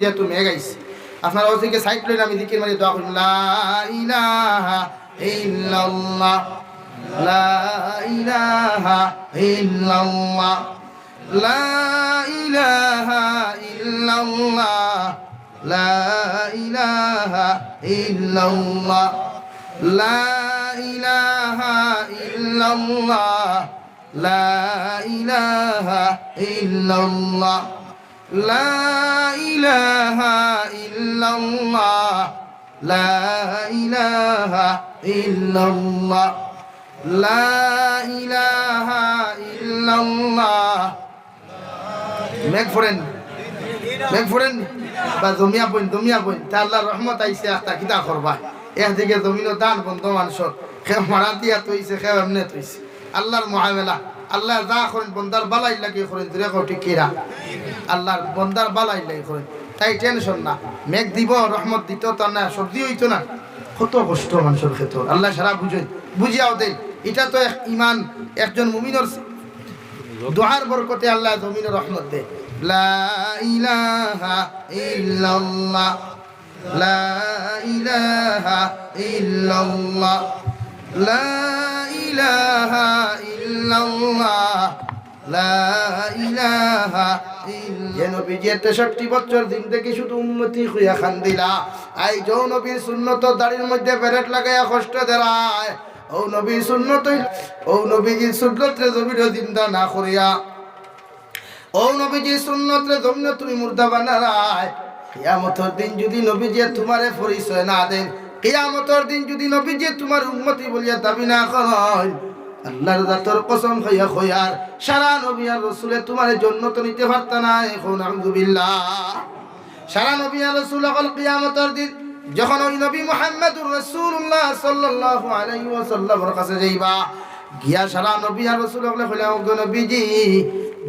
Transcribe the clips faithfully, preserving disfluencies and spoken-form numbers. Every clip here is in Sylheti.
যেহেতু মেঘ আইছে, আপনারা অউ দিকে side লইন, আমি দিকের মাঝে দোয়া করি। লা ইলাহা ইল্লাল্লাহ, লা ইলাহা ইল্লাল্লাহ, লা ইলাহা ইল্লাল্লাহ, লা ইলাহা ইল্লাল্লাহ, লা ইলাহা ইল্লাল্লাহ, লা ইলাহা ইল্লাল্লাহ, লা ইলাহা ইল্লাল্লাহ, লা ইলাহা ইল্লাল্লাহ, লা ইলাহা ইল্লাল্লাহ। মেঘ পড়েন, মেঘ পড়েন। বা জমিয়া পড়েন, জমিয়া পড়েন। তে আল্লাহর রহমত আইছে, আখতা কিতা করবা? একদিকে জমিনও দান বন্ধ মানষর, কেউ মারা দিয়া থইছে, কেউ এমনে থইছে। আল্লাহর মুআমালা, আল্লায় যা করইন বন্দার ভালাইর লাগি করইন, জোরে কও ঠিক কিনা? আল্লাহর বন্দার ভালাইর লাগি করইন, তাই tension না। মেঘ দিবো, রহমত দিতো, তার না সবজি অইতো না। কত কষ্ট মানষর ক্ষেত্রে, আল্লায় সারা বুঝইন, বুঝিয়াও দেইন। ইটা তো এক ইমান, একজন মুমিনর দোয়ার বরকতে আল্লায় জমিনো রহমত দেইন। লা ইলাহা ইল্লাল্লাহ, লা ইলাহা ইল্লাল্লাহ, লা ইলাহা ইল্লাল্লাহ, লা ইলাহা ইল্লাল্লাহ। যে নবীজিয়ে তেষট্টি বছর জিন্দেগি শুধু উম্মতি কইয়া কান্দিলা, আইজ অউ নবীর সুন্নতর দাড়ির মধ্যে বেরেট লাগাইয়া কষ্ট দেরায়। অউ নবীর সুন্নত অইল, অউ নবীজির সুন্নতরে জমিনো জিন্দা না করিয়া, অউ নবীজির সুন্নতরে জমিনো তুমি মুর্দা বানারায়। কিয়ামতর দিন যুদি নবীজিয়ে তুমারে পরিচয় না দেইন, কিয়ামতর দিন যুদি নবীজিয়ে তুমার উম্মতি বলিয়া দাবি না করইন, আল্লাহর জাতর কসম খাইয়া কইয়ার, সারা নবী আর রসুলে তুমারে জন্নতো নিতে পারতা নায়। কও নাউজুবিল্লাহ। সারা নবী আর রসুল অকল কিয়ামতর দিন যখন অউ নবী মুহাম্মাদুর রাসূলুল্লাহ সাল্লাল্লাহু আলাইহি ওয়াসাল্লামর কাছে যাইবা, গিয়া সারা নবী আর রসুল অকলে কইলা, "ওগো নবীজি,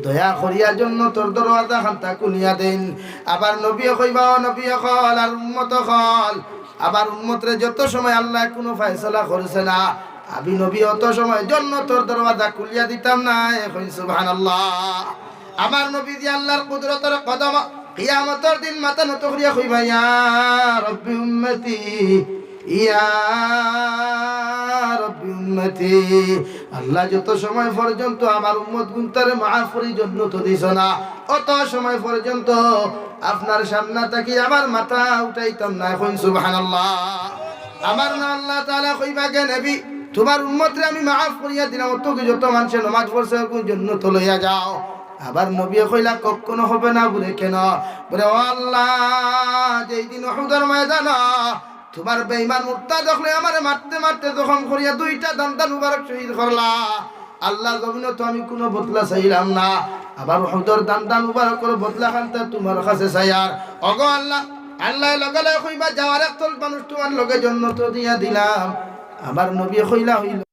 দয়া করিয়া জন্নতর দরওয়াজা খান্তা খুলিয়া দেইন।" আবার নবীয়ে কইবা, "ও নবী অকল আর উম্মত অকল, আমার উম্মতরে যত সময় আল্লায় কুনু ফয়সালা করছে না, আমি নবী অত সময় জন্নতর দরওয়াজা খুলিয়া দিতাম নায়।" কইন সুবহানাল্লাহ। আমার নবীজি আল্লাহর কুদরতর কদম, কিয়ামতর দিন মাথা নত করিয়া কইবা, "ইয়া রব্বি উম্মতি, ইয়া রব্বি উম্মতি।" আল্লাহ, যত সময় পর্যন্ত আমার উম্মত গুনতারে মাফ করি জন্নতো দিছো না, অত সময় পর্যন্ত আপনার সামনে থাকি আমার মাথা উঠাইতাম না। কইন সুবহানাল্লাহ। আমার না আল্লাহ তাআলা কইবা, "গে নবী, তুমার উম্মতরে আমি মাফ করিয়া দিলাম, অত কি যত মানষে নমাজ পড়ছে, অগুরে জন্নতো লইয়া যাও।" আবার নবীয়ে কইলা, "কখনো হবে না।" বুলে, "কেন?" বুলে, "ও আল্লাহ, যেই দিন উহুদর ময়দানো তুমার বেঈমান মুরতাদ অকলে আমারে মারতে মারতে জখম করিয়া দুইটা দান্দা মুবারক শহীদ করলা, আল্লাহ, জমিনো তো আমি কুনু বদলা চাইলাম না, আবার উহুদর দান্দা মুবারকর বদলা খান্তা তুমার কাছে চাইয়ার।" ওগো আল্লাহ, আল্লায় লগে লগে কইবা, "যাও, আরেক দল মানুষ তুমার লগে জন্নতো দিয়া দিলাম।" আমার নবীয়ে কইলা অইলো।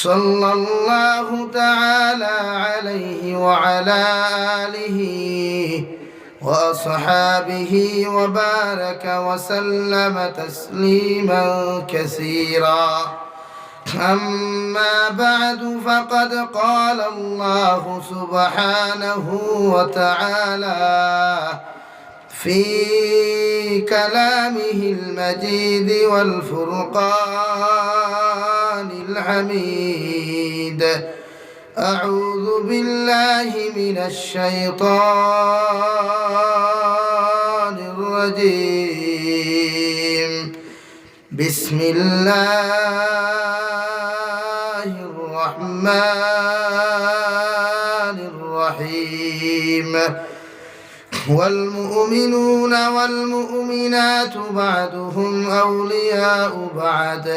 صلى الله تعالى عليه وعلى آله وأصحابه وبارك وسلم تسليما كثيرا. أما بعد، فقد قال الله سبحانه وتعالى في كلامه المجيد والفرقان الحميد. أعوذ بالله من الشيطان الرجيم. بسم الله الرحمن الرحيم. والمؤمنون والمؤمنات بعضهم أولياء بعض،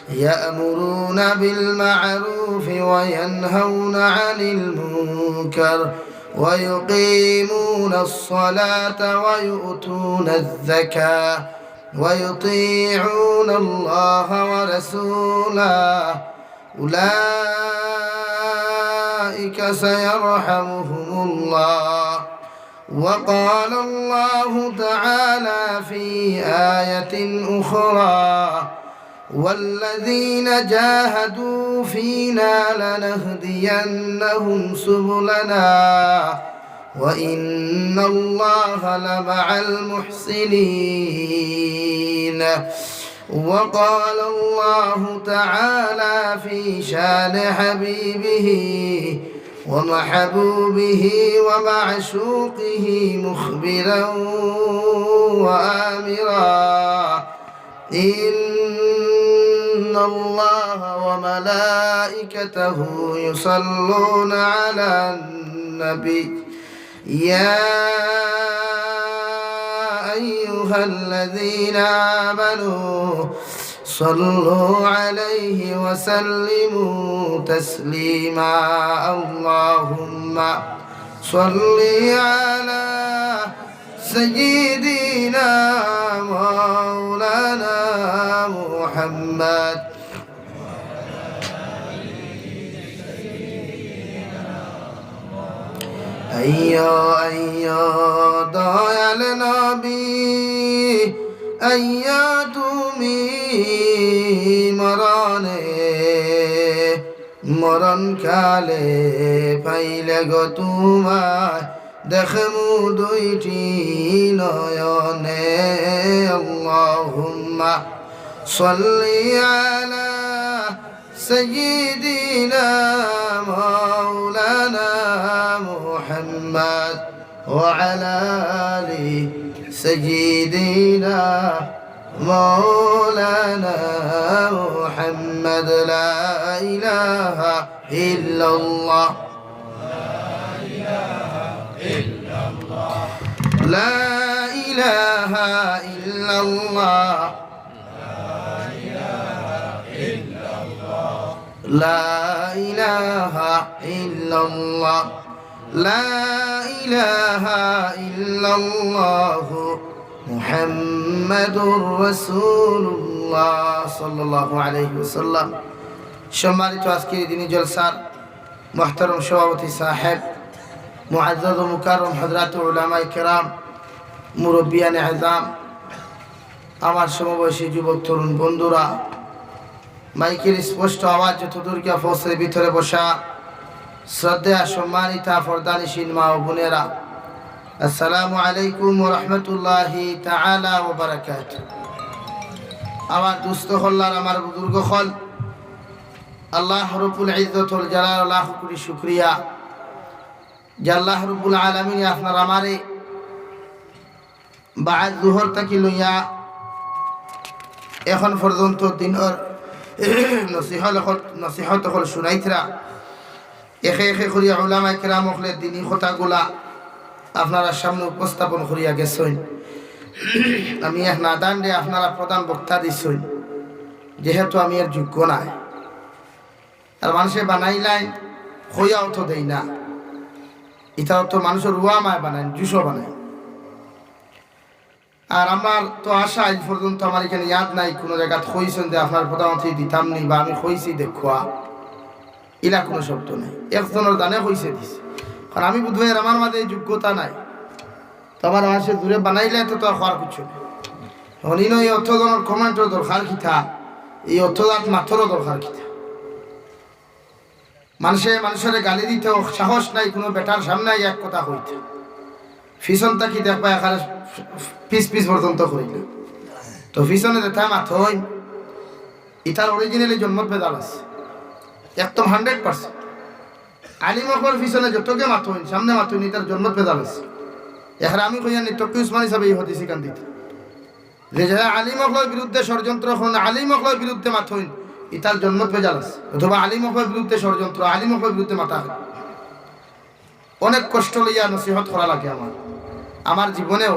يأمرون بالمعروف وينهون عن المنكر ويقيمون الصلاة ويؤتون الزكاة ويطيعون الله ورسوله أولئك سيرحمهم الله. وقال الله تعالى في آية أخرى: والذين جاهدوا فينا لنهدينهم سبلنا وإن الله لمع المحسنين. وقال الله تعالى في شان حبيبه ومحبوبه ومعشوقه مخبرا وآمرا: إن الله وملائكته يصلون على النبي، يا أيها الذين آمنوا صلوا عليه وسلموا تسليما. اللهم صل على سيدنا مولانا محمد. আইয়ো, আইয়ো, দয়াল নবী, আইয়ো তুমি মরণে, মরণ কালে পাইলে গো তোমায়, দেখমু দুইটি নয়নে। اللهم صل على سيدنا مولانا محمد وعلى آل سيدنا مولانا محمد. لا إله إلا الله. لا إله إلا الله. لا إله إلا الله. لا إله إلا الله. محمد رسول الله صلى الله عليه وسلم. সম্মানিত আজকের এই দিনী জলসার মুহতারাম সভাপতি সাহেব, মুআজ্জাজ ও মুকাররম হযরত উলামায়ে কেরাম, মুরব্বিয়ানে আযম, আমার সমবয়সী যুবক তরুণ বন্ধুরা, মাইকের স্পষ্ট আওয়াজ যতদূর গিয়া পৌঁছে, ভিতরে বসা শ্রদ্ধেয়া সম্মানিতা পর্দানিশীন মা ও বোনেরা, আসসালামু আলাইকুম ওয়া রাহমাতুল্লাহি তাআলা ওয়া বারাকাতুহু। আমার দুস্ত অকল আর আমার বুজুর্গ অকল, আল্লাহ রব্বুল ইজ্জত ওয়াল জালাল, লাখ কোটি শুকরিয়া যে আল্লাহ রব্বুল আলামিনে আপনার আমারে বাদ জোহর থাকি লইয়া এখন পর্যন্ত দিনর নসিহত অকল, নসিহত অকল শুনাইতরা। একে একে করিয়া উলামায়ে কেরাম অকলে দিনী কথাগুলা আপনারার সামনে উপস্থাপন করিয়া গেছইন। আমি এক নাদানরে আপনারা প্রধান বক্তা দিছইন, যেহেতু আমি এর যোগ্য নায়। আর মানষে বানাইলাইন, কইয়াও তো দেই না। ইতা তো মানষর রুয়া মায় বানাইন, জুশও বানাইন। আর আমার তো আশা আইজ পর্যন্ত আমার এখানে ইয়াদ নাই কোনো জাগাত কইছইন যে আপনার প্রধানমন্ত্রী দিতাম নি বা আমি কইছি দেখুয়া, ইলা কোনো শব্দ নাই। একজনর জানে কইছে দিছে, কারণ আমি বুঝবাই আর আমার মাঝে এই যোগ্যতা নাই। তো আমার মানষে দূরে বানাইলে তো, তো আর কওয়ার কিছু নাই। এখন ইনো এই অত জনর কমেন্টর দরকার কিতা, এই অত জাত মাতরও দরকার কিতা? মানষে মানষরে গালি দিতে সাহস নাই, কোনো বেটার সামনে আইয়া এক কথা কইতে। পিছন থাকি দেখবা এখানে পিছ পিছ পর্যন্ত করিল। তো পিছনে যেতা মাতইন, ইতার originally জন্মত ভেজাল আছে, একদম hundred percent। আলিম অকলর পিছনে যতকে মাতইন, সামনে মাতইন, ইতার জন্মত ভেজাল আছে। এখানে আমি কইয়ার নি, তকি উসমানী সাহেব এই হাদিসি কান দিতে। যে যারা আলিম অকলর বিরুদ্ধে ষড়যন্ত্র করইন, আলিম অকলর বিরুদ্ধে মাতইন, ইতার জন্মত ভেজাল আছে। অথবা আলিম অকলর বিরুদ্ধে ষড়যন্ত্র, আলিম অকলর বিরুদ্ধে মাতা অয়। অনেক কষ্ট লইয়া নসিহত করা লাগে আমার। আমার জীবনেও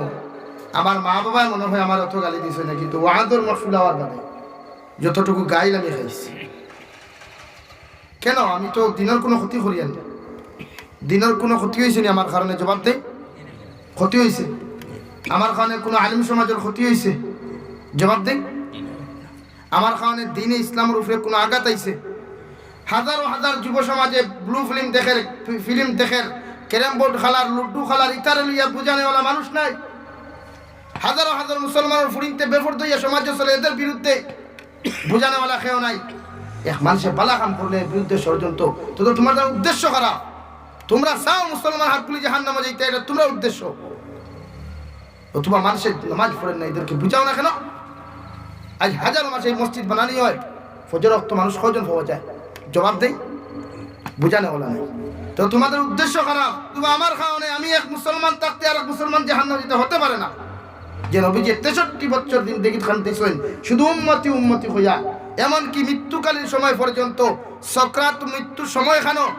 আমার মা বাবায় মনে হয় আমার অত গালি দিছে না, কিন্তু ওয়াজর মাহফিল আওয়ার বাদে যতটুকু গাইল আমি খাইছি। কেন? আমি তো দিনর কোনো ক্ষতি করিয়ার না। দিনর কোনো ক্ষতি অইছে নি আমার কারণে? জবাব দেইন। ক্ষতি অইছে? আমার কারণে কোনো আলিম সমাজর ক্ষতি অইছে? জবাব দেইন। আমার কারণে দ্বীনে ইসলামর উপরে কোনো আঘাত আইছে? হাজারো হাজার যুব সমাজে blue film দেখের, ফি-, film দেখের, carrom board খেলার, লুডু খেলার, ইতারে লইয়া বুঝানেওয়ালা মানুষ নাই। হাজারো হাজার মুসলমানর ফুড়িন্তে বেপর্দা অইয়া সমাজে চলে, এদের বিরুদ্ধে বুঝানেওয়ালা কেউ নাই। এক মানষে বালা কাম করলে এর বিরুদ্ধে ষড়যন্ত্র। তো, তো তুমার উদ্দেশ্য খারাপ। তুমরা চাও মুসলমান হাতগুলি জাহান্নামো যাইতা, এটা তুমরার উদ্দেশ্য। তো তুমার মানষে নামাজ পড়ের না, এদেরকে বুঝাও না কেন? আইজ হাজারো মানষে এই মসজিদ বানানি অয়, ফজর অক্ত মানুষ কয়জন পাওয়া যায়? জবাব দেই, বুঝানেওয়ালা নাই। তো তুমাদের উদ্দেশ্য খারাপ। তুমরা আমার কারণে, আমি এক মুসলমান থাকতে আর এক মুসলমান জাহান্নামে যেতে হতে পারে না। যে নবীজি তেষট্টি বছর জিন্দেগি খান্দিছইন শুধু উম্মতি উম্মতি কইয়া, এমনকি মৃত্যুকালীন সময় পর্যন্ত, সকরাত মৃত্যুর সময় খানো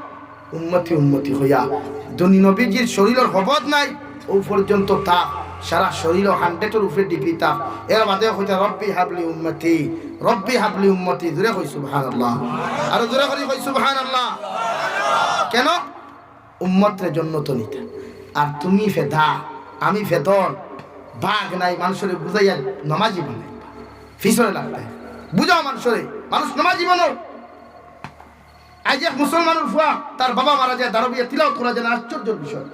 উম্মতি উম্মতি কইয়া, দুনি নবীজির শরীরর হবত নাই, ও পর্যন্ত তাপ, সারা শরীরো হান্ড্রেডর উপরে ডিগ্রি তাপ। এর বাদে কইতা, "রব্বি হাবলি উম্মতি, রব্বি হাবলি উম্মতি।" জোরে কই সুবহানাল্লাহ, আরো জোরে করি কই সুবহানাল্লাহ। কেন? উম্মতরে জন্নতো নিতা। আর তুমি ফেদা, আমি ফেদন, বাঘ নাই, মানষরে বুঝাইয়া নামাজি বানাইবা, পিছনে লাগতে বুঝাও মানষরে, মানুষ নামাজি বানো। আইজ এক মুসলমানর ফুয়া, তার বাবা মারা যায়, দাঁড়াইয়া তিলাওত করা যায় না, আশ্চর্যর বিষয়।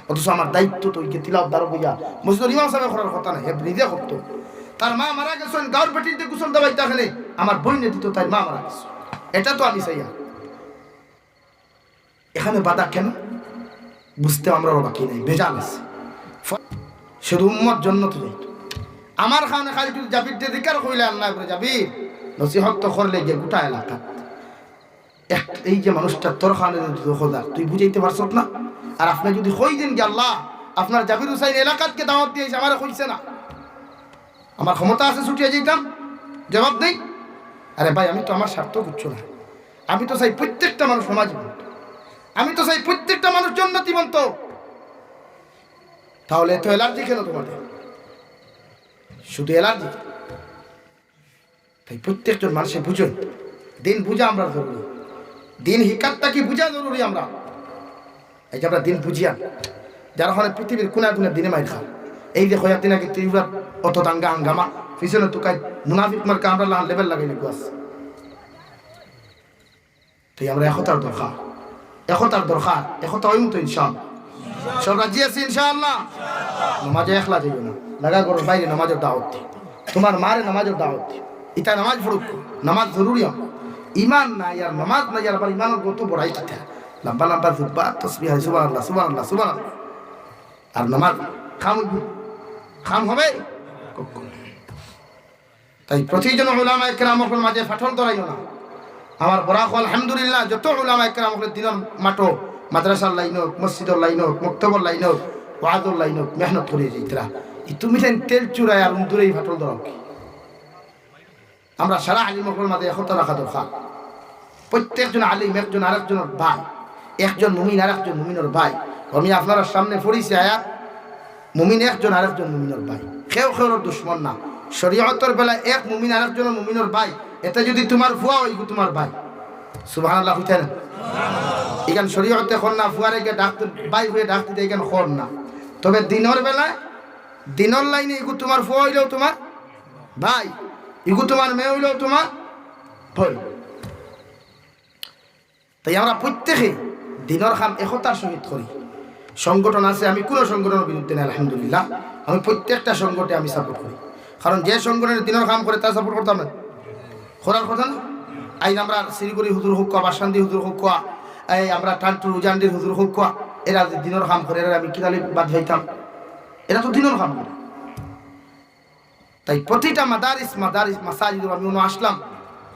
অথচ আমার দায়িত্ব তো অইগিয়া তিলাওত দাঁড়াইয়া, মসজিদর ইমাম সাবে করার কথা না, হে নিজে করতো। তার মা মারা গেছইন, গাউর বেটিন্তে গোসল দেওয়াইতা কেনে, আমার বইনে দিত, তাইর মা মারা গেছে, এটা তো আমি চাইয়ার। এখানে বাধা কেন? বুঝতে আমরারও বাকি নাই, ভেজাল আছে। ফ-, শুধু উম্মত জন্নতো যাইতো। আমার কারণে খালি যদি জাবিররে জিকার কইলে, আল্লাহ বলে, "জাবির, নসিহত তো করলে গিয়া গোটা এলাকাত। এক, এই যে মানুষটা তোর কারণে যদি দুঃখ যার, তুই বুঝাইতে পারছত না?" আর আপনে যদি কই দেন যে, "আল্লাহ, আপনার জাবির হুসাইন এলাকাতকে দাওয়াত দিয়াইছে, আমারে কইছে না, আমার ক্ষমতা আছে ছুটিয়া যাইতাম?" জবাব দেই, "আরে ভাই, আমি তো আমার স্বার্থ খুঁজছি না, আমি তো চাই প্রত্যেকটা মানুষ নামাজি বনতো, আমি তো চাই প্রত্যেকটা মানুষ জন্নতি বনতো।" তাহলে এত অ্যালার্জি কেন তোমাদের? শুধু অ্যালার্জি? তাই প্রত্যেকজন মানষে বুঝইন, দিন বুঝা আমরার জরুরি, দিন হিকাত থাকি বুঝা জরুরি। আমরা এই যে আমরা দিন বুঝিয়ার, যারা অখন পৃথিবীর কোনায় কোনায় দিনে মাইর খায়, এই যে কয়েকদিন আগে ত্রিপুরাত অত দাঙ্গা হাঙ্গামা, পিছনে তুকাই মুনাফিক মার্কা আমরার লাখান লেবেল লাগাইল গুয়াস। তাই আমরা একতার দরকার, একতার দরকার, একতা অইমু তো ইনশাআল্লাহ। সব রাজি আছি ইনশাআল্লাহ। নমাজে একলা যাইও না, লাগা ঘরর বাইরে নমাজর দাওয়াত দি, তুমার মারে নমাজর দাওয়াত দি, ইতা নমাজ পড়ুক, নমাজ জরুরি আমার। ইমান নাই আর নমাজ নাই আর আবার ইমানর গত বড়াই কিতা? লম্বা লম্বা জুব্বা তসবিহ, সুবহানাল্লাহ, সুবহানাল্লাহ, সুবহানাল্লাহ। আর নমাজ কাম অইবো? কাম হবে? কখনো। তাই প্রতিজন উলামায়ে কেরাম অকলর মাঝে ফাটল ধরাইও না। আমার বরাক আলহামদুলিল্লাহ, যত উলামায়ে কেরাম অকলে দিনর মাঠো, মাদ্রাসার লাইন অউক, মসজিদর লাইন অউক, মক্তবর লাইন অউক, ওয়াজর লাইন অউক, মেহনত করি যাইতরা। ই তুমি যেন তেল চুরাই আর উন্দুরে ই ফাটল ধরাও কি? আমরা সারা আলিম অকলর মাঝে একতা রাখা দরকার। প্রত্যেকজন আলিম একজন আরেকজনর ভাই, একজন মুমিন আরেকজন মুমিনর ভাই। আমি আপনারার সামনে পড়ছি আয়াত, মুমিন একজন আরেকজন মুমিনর ভাই, কেউ কেউর দুশমন না। শরীয়তর বেলায় এক মুমিন আরেকজনর মুমিনর ভাই। এতে যদি তুমার ফুয়া অয়, ইগু তুমার ভাই। সুবহানাল্লাহ কইতা না? ইখান শরীয়তে কর না, ফুয়ারে গিয়া ডাক দি-, ভাই অইয়া ডাক দিতে ইখান কর না। তবে দিনর বেলায়, দিনর লাইনে ইগু তুমার ফুয়া অইলেও তুমার ভাই, ইগু তুমার মেয়ে অইলেও তুমার ভাই। তাই আমরা প্রত্যেকে দিনর কাম একতার সহিত করি। সংগঠন আছে, আমি কুনু সংগঠনর বিরুদ্ধে নাই, আলহামদুলিল্লাহ। আমি প্রত্যেকটা সংগঠনে আমি সাপোর্ট করি, কারণ যে সংগঠনে দিনর কাম করে তারে সাপোর্ট করতাম না, করার কথা না। আইজ আমরা শিলিগুড়ি হুজুর অউক্কা, বাসন্তি হুজুর অউক্কা, এই আমরা টান্টুর উজান্ডির হুজুর অউক্কা, এরা যে দিনর কাম করে, এরা আমি কিতালে বাদ পাইতাম? এরা তো দিনর কাম করে। তাই প্রতিটা মাদারিস, মাদারিস, মাসাজিদর আমি অনো আসলাম,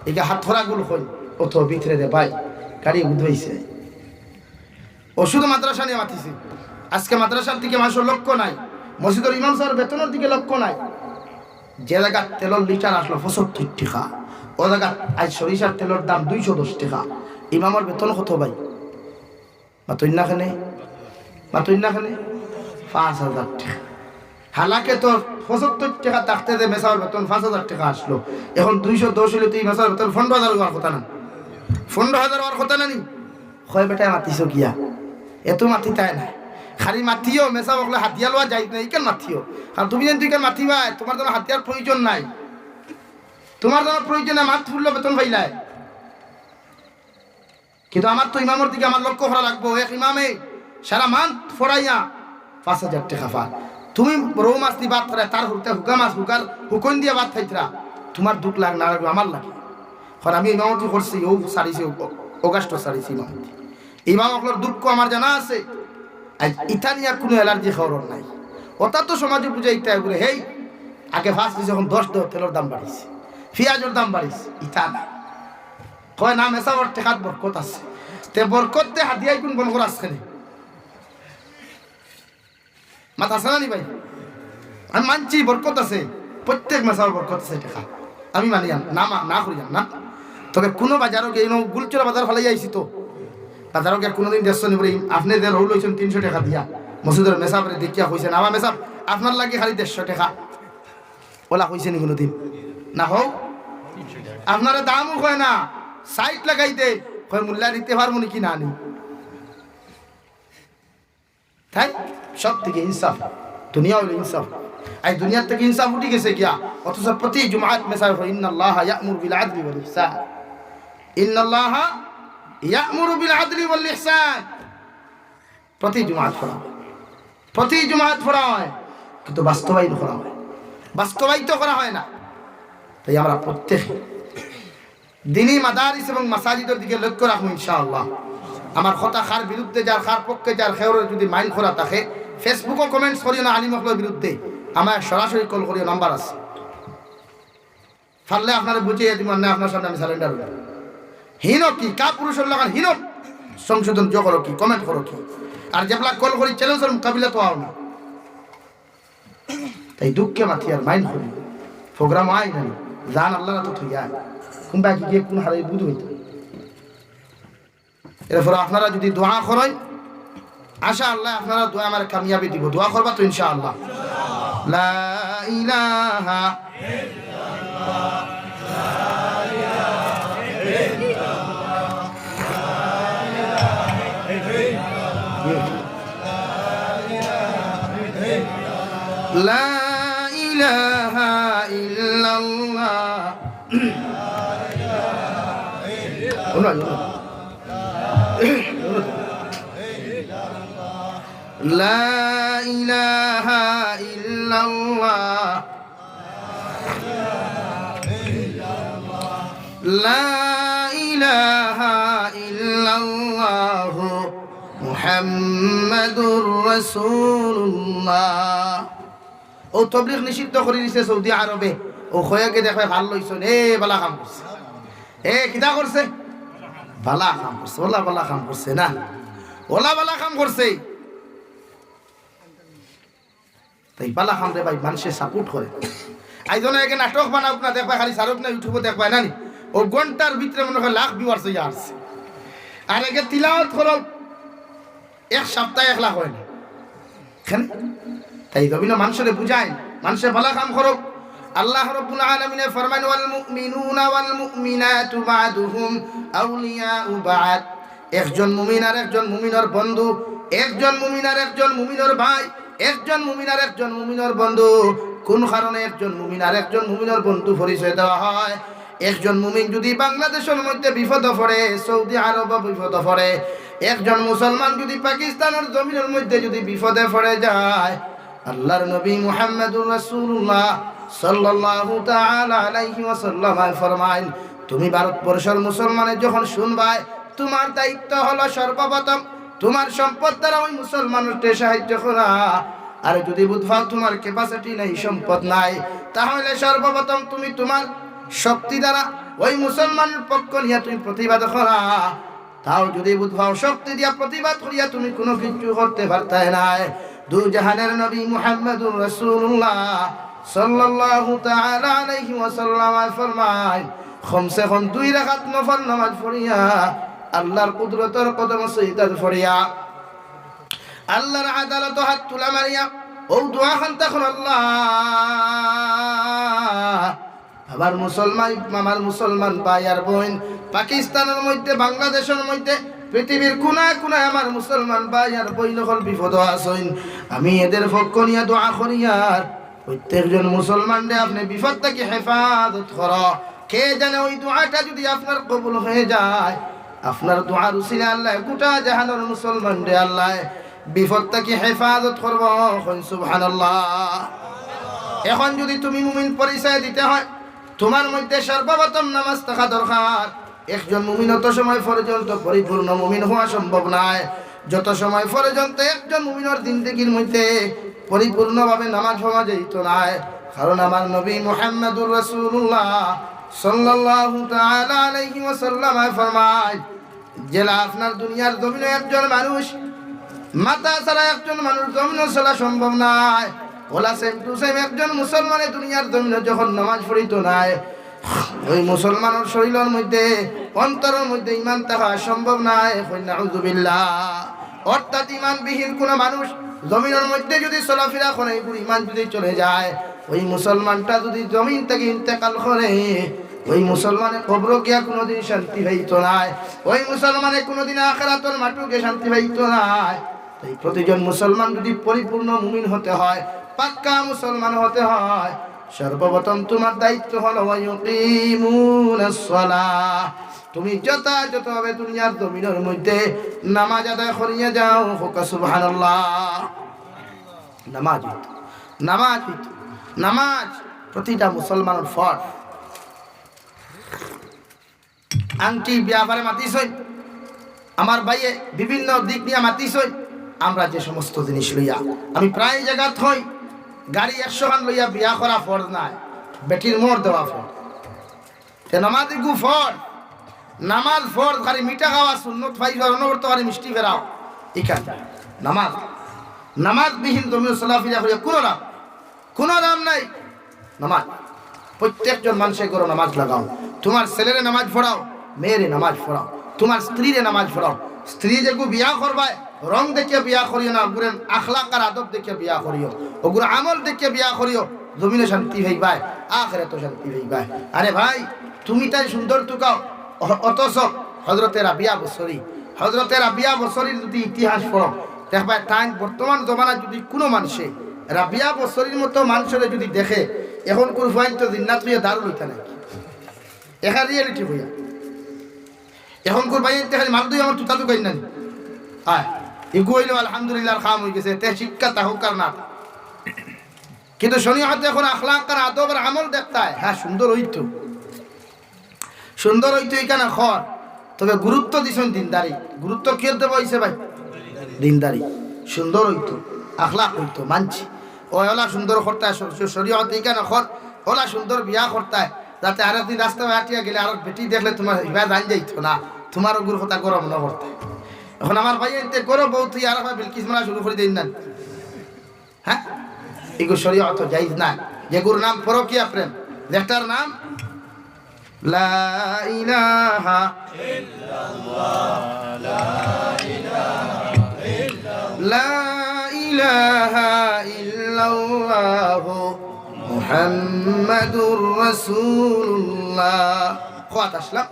ইগু হাতখরা গুল কই, অত ভিতরে রে ভাই, গাড়ি উঠবাইছে। ও শুধু মাদ্রাসা নিয়া মাতিছে। আজকে মাদ্রাসার দিকে মানষর লক্ষ্য নাই, মসজিদর ইমাম সাবর বেতনর দিকে লক্ষ্য নাই। যে জাগাত তেলর লিটার আসলো পঁচাত্তর টেকা, অউ জাগাত আইজ সরিষার তেলর দাম দুইশো দশ টেকা। ইমামর বেতন কত ভাই? মাতইন না কেনে? মাতইন না কেনে? পাঁচ হাজার টেকা। হালাকে তো পঁচাত্তর টেকা থাকতে যে মেসাবর বেতন পাঁচ হাজার টেকা আসলো, অখন দুইশো দশ অইলে তো ই মেসাবর বেতন পনরো হাজার অওয়ার কথা না? পনরো হাজার অওয়ার কথা না নি? কয় বেটায় মাতিছো গিয়া? এত মাতিতায় নায়। খালি মাতিও, মেসাব অকলে হাদিয়া লওয়া যাইজ না, ইখান মাতিও। কারণ তুমি যেন ইখান মাতিবায়, তুমার যেন হাদিয়ার প্রয়োজন নাই। তুমার যেন প্রয়োজন নাই, মাত ফুরলো বেতন পাইলায়। কিন্তু আমার তো ইমামর দিকে আমার লক্ষ্য করা লাগবো। এক ইমামে সারা মান্থ পড়াইয়া পাঁচ হাজার টেকা পায়। তুমি রউ মাছ দি ভাত খাইরায়, তার হুরুতে হুগা মাছ, হুগার হুকন দিয়া ভাত খাইতরা। তুমার দুখ লাগ না লাগবো, আমার লাগে। কারণ আমি ইমামতি করছি, অউ ছাড়িছি, অ-, অগাস্টো ছাড়িছি ইমামতি। ইমাম অকলর দুখ আমার জানা আছে। আইজ ইতা নিয়া কুনু অ্যালার্জি কারোর নাই। অতা তো সমাজে বুঝাইতা অইবো, হেই, আগে পাঁচ দিছে, অখন দশ দেও, তেলর দাম বাড়িছে, পিয়াজর দাম বাড়িছে, ইতা না। কয় না, মেসাবর টেকাত বরকত আছে। তে বরকত তে হাদিয়াই কুন বন্ধ করা আছে নি? মাত আছে না নি ভাই? আমি মানছি বরকত আছে, প্রত্যেক মেসাবর বরকত আছে টেকা। আমি মানি না, না মা-, না করি না। তবে কুনু বাজারো গিয়া, ইনো গুলচুরা বাজার ফালাই আইছি তো, বাজারো গিয়া কুনুদিন দেড়শো নিবো রে, আপনে যে রোল অইছইন তিনশো টেকা দিয়া, মসজিদর মেসাবরে দেখিয়া কইছইন, "আমার মেসাব, আপনার লাগি খালি দেড়শো টেকা।" অলা কইছে নি কুনুদিন? না হউ, আপনারে দামও কয় না, সাইট লাগাই দে, কয়, "মুল্লা দিতে পারবো নি কি না নি?" তাই সব থাকি ইনসাফ, দুনিয়া অইলো ইনসাফ। আইজ দুনিয়ার থাকি ইনসাফ উঠি গেছে গিয়া, অথচ প্রতি জুমাত মেসাবে পড়ি, "ইন্নাল্লাহা ইয়া'মুরু বিল আদলি ওয়াল ইহসান।" ইন্নাল্লাহা ইয়া'মুরু বিল আদলি ওয়াল ইহসান। প্রতি জুমাত পড়া অয়, প্রতি জুমাত পড়া অয়, কিন্তু বাস্তবায়ন করা অয়, বাস্তবায়িত করা অয় না। তাই আমরা প্রত্যেকে দিনি মাদারিস এবং মাসাজিদর দিকে লক্ষ্য রাখমু ইনশাআল্লাহ। আমার কথা কার বিরুদ্ধে যার, কার পক্ষে যার, কেউর যদি মাইন্ড করা থাকে, Facebook-ও কমেন্টস করিও না আলিম অকলর বিরুদ্ধে, আমায় সরাসরি কল করিও, নাম্বার আছে। পারলে আপনারে বুঝাইয়া দিমু, আর না আপনার সামনে আমি সারেন্ডার অইমু। হিনো কি, কাপুরুষর লাখান হিনো সংশোধন যোগ করো কি, কমেন্ট করো কি? আর যেবলা কল করি চ্যালেঞ্জর মোকাবিলা তো আও না। তাই দুঃখে মাতি আর মাইন্ড করি, প্রোগ্রাম আয় না, জান আল্লাহর আতো থইয়া আয়। কুনবা কি গিয়া কুন হারাই বুঝ অইতো। এরপর আপনারা যদি দোয়া করইন, আশা আল্লাহ আপনারা দোয়া আমার কামিয়াবি দিবো। দোয়া করবা তো ইনশাআল্লাহ। লা ইলাহা লা ইলাহা ইল্লাল্লাহ। لا إله إلا الله. لا إله إلا الله محمد رسول الله. অউ তবলিগ নিষিদ্ধ করি দিছে সৌদি আরবে। অউ কয়েকে দেখবায় ভালা লইছইন। এ, ভালা কাম করছে। এ, কিতা করছে? ভালা কাম করছে। অলা ভালা কাম করছে না? অলা ভালা কাম করছে। তাই ভালা কামরে ভাই মানষে সাপোর্ট করে। আইজ অনো একে নাটক বানাউক না, দেখবায় খালি ছাড়উক না, YouTube-ও দেখবায় না নি? অউ ঘন্টার ভিতরে মনে অয় লাখ ভিউয়ার্স অইয়া আছে। আর একে তিলাওয়াত করউক, এক সপ্তায় এক লাখ অয় না। কেনে? তাই অউ জমিনো মানষরে বুঝাইন, মানষে ভালা কাম করউক। আল্লাহ রাব্বুল আলামিনে ফরমাইন, "والمؤمنون والمؤمنات بعضهم أولياء بعض।" একজন মুমিন আর একজন মুমিনর বন্ধু, একজন মুমিন আর একজন মুমিনর ভাই, একজন মুমিন আর একজন মুমিনর বন্ধু। কুন কারণে একজন মুমিন আর একজন মুমিনর বন্ধু পরিচয় দেওয়া হয়? একজন মুমিন যুদি বাংলাদেশর মধ্যে বিপদো পড়ে, সৌদি আরবো বিপদো পড়ে, একজন মুসলমান যুদি পাকিস্তানর জমিনর মধ্যে যুদি বিপদে পড়ে যায়, আল্লাহর নবী মুহাম্মাদুর রাসূলুল্লাহ সাল্লাল্লাহু তাআলা আলাইহি ওয়াসাল্লাম ফরমাইন, তুমি ভারতবর্ষর মুসলমানে যখন হুনবায়, তুমার দায়িত্ব অইলো সর্বপ্রথম তুমার সম্পদ দ্বারা অউ মুসলমানরে সাহায্য করা। আর যুদি বুঝবাও তুমার capacity নাই, সম্পদ নাই, তাহলে সর্বপ্রথম তুমি তুমার শক্তি দ্বারা অউ মুসলমানর পক্ষ নিয়া তুমি প্রতিবাদ করা। তাও যুদি বুঝবাও শক্তি দিয়া প্রতিবাদ করিয়া তুমি কুনু কিচ্ছু করতে পারতায় নায়, দুই জাহানের নবী মুহাম্মাদুর রাসূলুল্লাহ সাল্লাল্লাহু তাআলা আলাইহি ওয়াসাল্লাম ফরমাইন, কমসে কম দুই রাকাত নফল নামাজ পড়িয়া, আল্লাহর কুদরতর কদমো সিজদাত পড়িয়া, আল্লাহর আদালতো হাত তুলা মারিয়া অউ দোয়া খান তখন, আল্লাহ, আমার মুসলমান, আমার মুসলমান ভাই আর বইন, পাকিস্তানর মধ্যে, বাংলাদেশর মধ্যে, পৃথিবীর কুনায় কুনায় আমার মুসলমান ভাই আর বইন অকল বিপদো আছইন। আমি এদের পক্ষ নিয়া দোয়া করিয়ার প্রত্যেকজন মুসলমানরে আপনে বিপদ থাকি হেফাজত করো। কে জানে অউ দোয়াটা যুদি আপনার কবুল অইযায়, আপনার দোয়ার উসিলায় আল্লায় গুটা জাহানর মুসলমানরে আল্লায় বিপদ থাকি হেফাজত করবো। কইন সুবহানাল্লাহ। এখন যুদি তুমি মুমিন পরিচয় দিতে হয়, তুমার মধ্যে সর্বপ্রথম নামাজ থাকা দরকার। একজন মুমিন অত সময় পর্যন্ত পরিপূর্ণ মুমিন হওয়া সম্ভব নায়, যত সময় পর্যন্ত একজন মুমিনর জিন্দেগির মধ্যে পরিপূর্ণভাবে নামাজ হওয়া যাইত নায়। কারণ আমার নবী মুহাম্মাদুর রাসূলুল্লাহ সাল্লাল্লাহু তাআলা আলাইহি ওয়াসাল্লাম ফরমায়, যেলা আপনার দুনিয়ার জমিনো একজন মানুষ, মাথা ছাড়া একজন মানুষ জমিনো চলা সম্ভব নায়, ওলা same to same একজন মুসলমানে দুনিয়ার জমিনো যখন নামাজ পড়িত নায়, ওই মুসলমানর শরীলর মধ্যে, অন্তরর মধ্যে ইমান থাকা সম্ভব নায়। কই নাউজুবিল্লাহ। অর্থাৎ ইমানবিহীন কোনো মানুষ জমিনর মধ্যে যদি চলাফিরা করে, এগুর ইমান যদি চলে যায়, ওই মুসলমানটা যদি জমিন থাকি ইন্তেকাল করে, ওই মুসলমানে কবরো গিয়া কোনোদিন শান্তি পাইত নায়, ওই মুসলমানে কোনোদিন আখেরাতর মাঠো গিয়া শান্তি পাইত নায়। তাই প্রতিজন মুসলমান যদি পরিপূর্ণ মুমিন হতে হয়, পাক্কা মুসলমান হতে হয়, সর্বপ্রথম তুমার দায়িত্ব হলো ওয়ায়ুকিমুনাস সালাহ, তুমি যথাযথভাবে দুনিয়ার জমিনর মধ্যে নামাজ আদায় করিয়া যাও। কউক্কা সুবহানাল্লাহ। নামাজ অইতো, নামাজ অইতো, নামাজ প্রতিটা মুসলমানর ফরজ। আংটি ব্যাপারে মাতিছইন, আমার ভাইয়ে বিভিন্ন দিক নিয়া মাতিছইন। আমরা যে সমস্ত জিনিস লইয়া, আমি প্রায় জাগাত কই, গাড়ি একশো খান লইয়া বিয়া করা ফরজ নায়, বেটির মোহর দেওয়া ফরজ। তে নামাজ ইগু ফরজ, নামাজ ফরজ, খালি মিঠা খাওয়া সুন্নত, ফাইবার অনবরত খালি মিষ্টি ফেরাও, ইখান নামাজ। নামাজ বিহীন জমিনো চলাফিরা করিয়া কোনো লাভ, কোনো দাম নাই। নামাজ, প্রত্যেকজন মানুষে ঘরো নামাজ লাগাও, তুমার ছেলেরে নামাজ পড়াও, মেয়েরে নামাজ পড়াও, তুমার স্ত্রীরে নামাজ পড়াও। স্ত্রী যেগু বিয়া করবায়, রং দেখিয়া বিয়া করিও না, ওগুরে আখলাক আর আদব দেখিয়া বিয়া করিও, ওগুর আমল দেখিয়া বিয়া করিও। জমিনো শান্তি পাইবায়, আখেরাতো শান্তি পাইবায়। আরে ভাই, তুমি তাই সুন্দর তুকাও, অ-, অথচ হজরতে রাবিয়া বসরি, হজরতে রাবিয়া বসরির যদি ইতিহাস পড়ো, দেখবায় তাইন বর্তমান জমানাত যদি কোনো মানষে রাবিয়া বসরির মতো মানষরে যদি দেখে, এখনকুর ফুয়াইন তো জিন্নাত লইয়া দারু লইতা নায়। এখান reality কইয়া। এখনকুর ভাইয়াইন্তে খালি মাল দুই আমার তুতা তুকাইন না নি। আয়, ইগু অইলো আলহামদুলিল্লাহর কাম অইগেছে, তে শিক্ষা থাকুক আর না থাকুক। কিন্তু শরিয়তে এখন আখলাক আর আদব আর আমল দেখতায়, হ্যাঁ, সুন্দর অইতো। সুন্দর অইতো ইখান অখর, তবে গুরুত্ব দিছইন দিনদারি। গুরুত্ব কিয়র দেওয়া অইছে ভাই? দিনদারি। সুন্দর অইতো, আখলাক অইতো, মানছি। ও ওলা সুন্দর করতায়, শ-, শ-, শরিয়তে ইখান অখর, ওলা সুন্দর বিয়া করতায়, যাতে আরেকদিন রাস্তায় আটিয়া গেলে আরক বেটি দেখলে তুমার ইবা জান যাইতো না, তুমার ওগুর কথা গরম না করতায়। এখন আমার ভাইয়াইন্তে গরম বউ তুই আরক বিলকিস মারা শুরু করি দেইন না। হ্যাঁ, ইগু শরিয়তো জায়েজ নায়। যেগুর নাম পরকিয়া প্রেম, যেটার নাম লা ইলাহা ইল্লাল্লাহ, লা ইলাহা ইল্লাল্লাহ, লা ইলাহা ইল্লাল্লাহ মুহাম্মাদুর রাসূলুল্লাহ। কথা আসলাম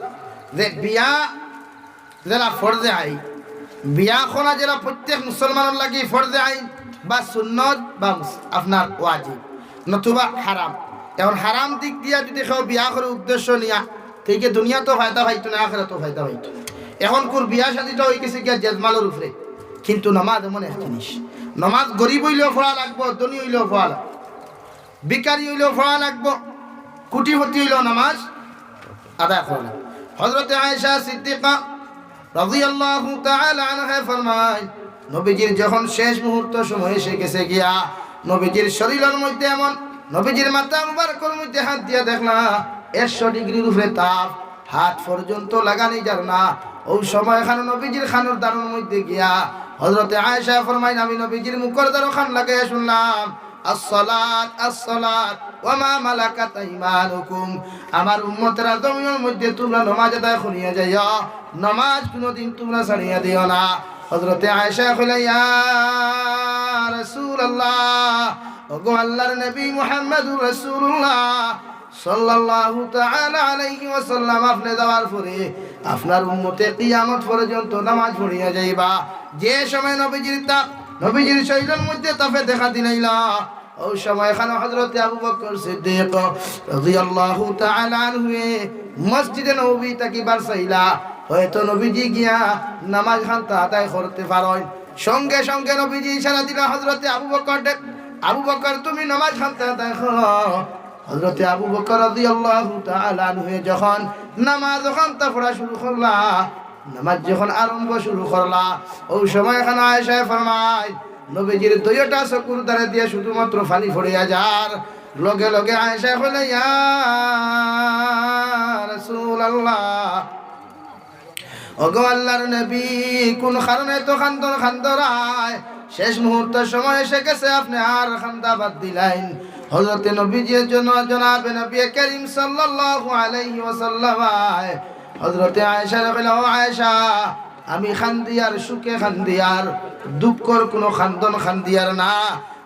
যে বিয়া যেলা ফরজে আইন, বিয়া করা যেলা প্রত্যেক মুসলমানর লাগি ফরজে আইন বা সুন্নত বা মুস-, আপনার ওয়াজিব, নতুবা হারাম। এখন হারাম দিক দিয়া যদি কেউ বিয়া করে উদ্দেশ্য নিয়া, তে ইগু দুনিয়াতো ফায়দা পাইতো না, আখেরাতো ফায়দা পাইতো না। এখনকুর বিয়া শাদিটা অইগেছে গিয়া জেজমালর উপরে, কিন্তু নামাজ এমন এক জিনিস, নামাজ গরিব অইলেও পড়া লাগবো, ধনী অইলেও পড়া লাগবো। ভিখারি অইলেও পড়া লাগবো, কোটিপতি অইলেও নামাজ আদায় করা লাগবো। হজরতে আয়েশা সিদ্দিকা রাদিয়াল্লাহু তাআলা আনহা ফরমায়, নবীজির যখন শেষ মুহূর্ত সময় এসে গেছে গিয়া, নবীজির শরীলর মধ্যে এমন, নবীজির মাথা মুবারকর মধ্যে হাত দিয়া দেখলা একশো ডিগ্রির উপরে তাপ, হাত পর্যন্ত লাগানি যার না। ওই সময় খানো নবীজির খানোর দ্বারর মধ্যে গিয়া হজরতে আয়েশা ফরমাইন, আমি নবীজির মুখর দ্বারো খান লাগাইয়া শুনলাম, আসসালাত, আসসালাত, ওয়া মা মালাকাত আইমানুকুম। আমার উম্মতেরা, জমিনর মধ্যে তুমরা নমাজ আদায় করিয়া যাইও, নমাজ কুনুদিন তুমরা ছাড়িয়া দিও না। হজরতে আয়েশা কইলা, ইয়া রাসূলুল্লাহ, ওগো আল্লাহর নবী মুহাম্মাদুর রাসূলুল্লাহ সাল্লাল্লাহু তাআলা আলাইহি ওয়াসাল্লাম, আপনে যাওয়ার পরে আপনার উম্মতে কিয়ামত পর্যন্ত নমাজ পড়িয়া যাইবা। যে সময় নবীজির তাপ, নবীজির শরীলর মধ্যে তাপে দেখা দিলাইলা, ওই সময় খানো হজরতে আবু বকর সিদ্দিক রাদিয়াল্লাহু তাআলা আনহুয়ে মসজিদে নববী থাকি বার চাইলা, হয়তো নবীজি গিয়া নামাজ খানতা আদায় করতে পারইন। সঙ্গে সঙ্গে নবীজি ইশারা দিলা, হজরতে আবু বকর দেখ, আবু বকর, তুমি নামাজ খানতা আদায় করো। হযরতে আবু বকর রাদিয়াল্লাহু তাআলা আনহু যখন নামাজ ওখানতা পড়া শুরু করলা, নামাজ যখন আরম্ভ শুরু করলা, ওই সময় এখানে আয়েশায় ফরমায়, নবীজির দুইটা চকুর ধারে দিয়া শুধুমাত্র পানি পড়িয়া যার। লগে লগে আয়েশায় কইলা, "ইয়া রাসূলুল্লাহ, ওগো আল্লাহর নবী, কোন কারণে এত কান্দন কান্দরায়? শেষ মুহূর্তর সময় এসে গেছে, আপনে আর কান্দা বাদ দিলাইন।" হযরতে নবীজির জন্য জনাবে নবী করিম সাল্লাল্লাহু আলাইহি ওয়াসাল্লাম, হযরতে আয়েশারে কইলা, "ও আয়েশা, আমি কান্দিয়ার, সুখে কান্দিয়ার, দুঃখর কোনো কান্দন কান্দিয়ার না।"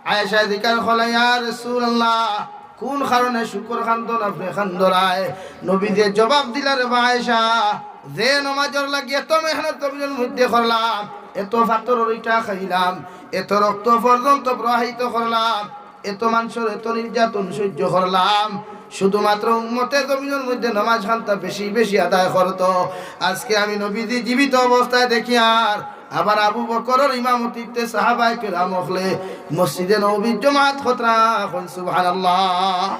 আয়েশায় জিকার করলা, "ইয়া রাসূলুল্লাহ, কোন কারণে সুখর কান্দন আপনে কান্দরায়?" নবীজিয়ে জবাব দিলা, "রে বা আয়েশা, যে নমাজর লাগি এত মেহনত জমিনর মধ্যে করলাম, এত পাথরর ইটা খাইলাম, এত রক্ত পর্যন্ত প্রবাহিত করলাম, এত মানষর এত নির্যাতন সহ্য করলাম, শুধুমাত্র উম্মতে জমিনর মধ্যে নমাজ খানতা বেশি বেশি আদায় করতো। আজকে আমি নবীজি জীবিত অবস্থায় দেখিয়ার, আবার আবু বকরর ইমামতিতে সাহাবায়ে কেরাম অকলে মসজিদে নববীর জমাত করতরা।" কইন সুবহানাল্লাহ।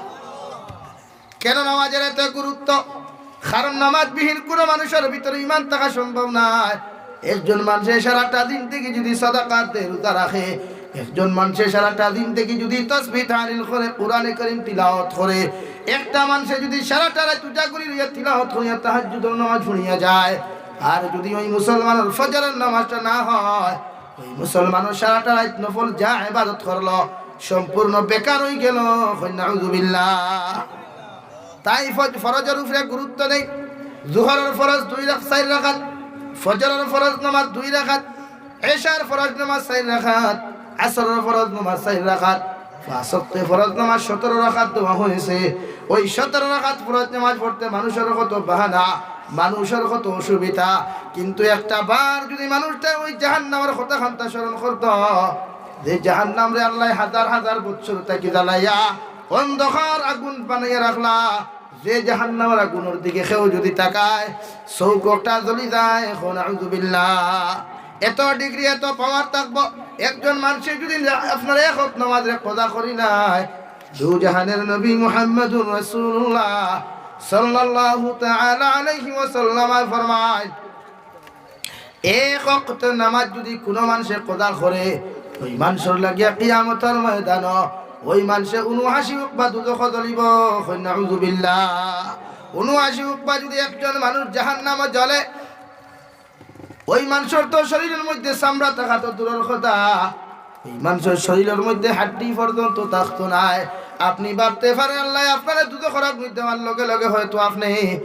কেন নামাজর এত গুরুত্ব? কারণ নামাজবিহীন কোনো মানুষর ভিতরে ইমান থাকা সম্ভব নায়। একজন মানষে সারাটা জিন্দেগি যদি সাদাকা দেয়, রোজা রাখে, একজন মানষে সারাটা জিন্দেগি যদি তসবিহ তাহলিল করে, কোরআনে করিম তিলাওয়াত করে, একটা মানষে যদি সারাটা রাইত উজাগরি রইয়া তিলাওয়াত করিয়া তাহাজ্জুদর নামাজ পড়িয়া যায়, আর যদি ওই মুসলমানর ফজরর নামাজটা না হয়, ওই মুসলমানর সারাটা রাইত নফল যা ইবাদত করলো, সম্পূর্ণ বেকার অইগেলো। কইন নাউজুবিল্লাহ। তাই ফজ-, ফরজর উপরে গুরুত্ব দেই। জোহরর ফরজ দুই রাক-, চাইর রাকাত, ফজরর ফরজ নামাজ দুই রাকাত, এশার ফরজ নামাজ চাইর রাকাত, আসরর ফরজ নামাজ চাইর রাকাত, পাঁচ ওয়াক্তে ফরজ নামাজ সতেরো রাকাত দেওয়া হয়েছে। ওই সতেরো রাকাত ফরজ নামাজ পড়তে মানুষর কত বাহানা, মানুষর কত অসুবিধা, কিন্তু একটা বার যদি মানুষটা ওই জাহান্নামর কথা খান্তা স্মরণ করতো, যে জাহান্নামরে আল্লায় হাজার হাজার বছর থাকি জ্বালাইয়া অন্ধকার আগুন বানাইয়া রাখলা, যে জাহান্নামর আগুনর দিকে কেউ যদি তাকায়, চউখ একটা জ্বলি যায়। কইন নাউজুবিল্লাহ। এত ডিগ্রি, এত পাওয়ার থাকবো, একজন মানষে যদি আপনার এক ওয়াক্ত নামাজরে কাজা করি নেয়, দুজাহানের নবী মুহাম্মদুর রাসূলুল্লাহ সাল্লাল্লাহু তাআলা আলাইহি ওয়াসাল্লাম ফরমায়, এক ওয়াক্ত নামাজ যদি কোনো মানষে কাজা করে, ওই মানষর লাগিয়া কিয়ামতর ময়দানো ওই মানষে উনআশি উকবা দুজখো জ্বলিবো। কইন নাউজুবিল্লাহ। উনআশি উকবা যদি একজন মানুষ জাহান্নামো জ্বলে, ওই মানষর তো শরীরর মধ্যে চামড়া থাকা তো দূরর কথা, ওই মানষর শরীরর মধ্যে হাড্ডি পর্যন্ত থাকতো নায়। আপনে ভাবতে পারেন, আল্লায় আপনারে দুজখর আগুন দেওয়ার লগে লগে হয়তো আপনে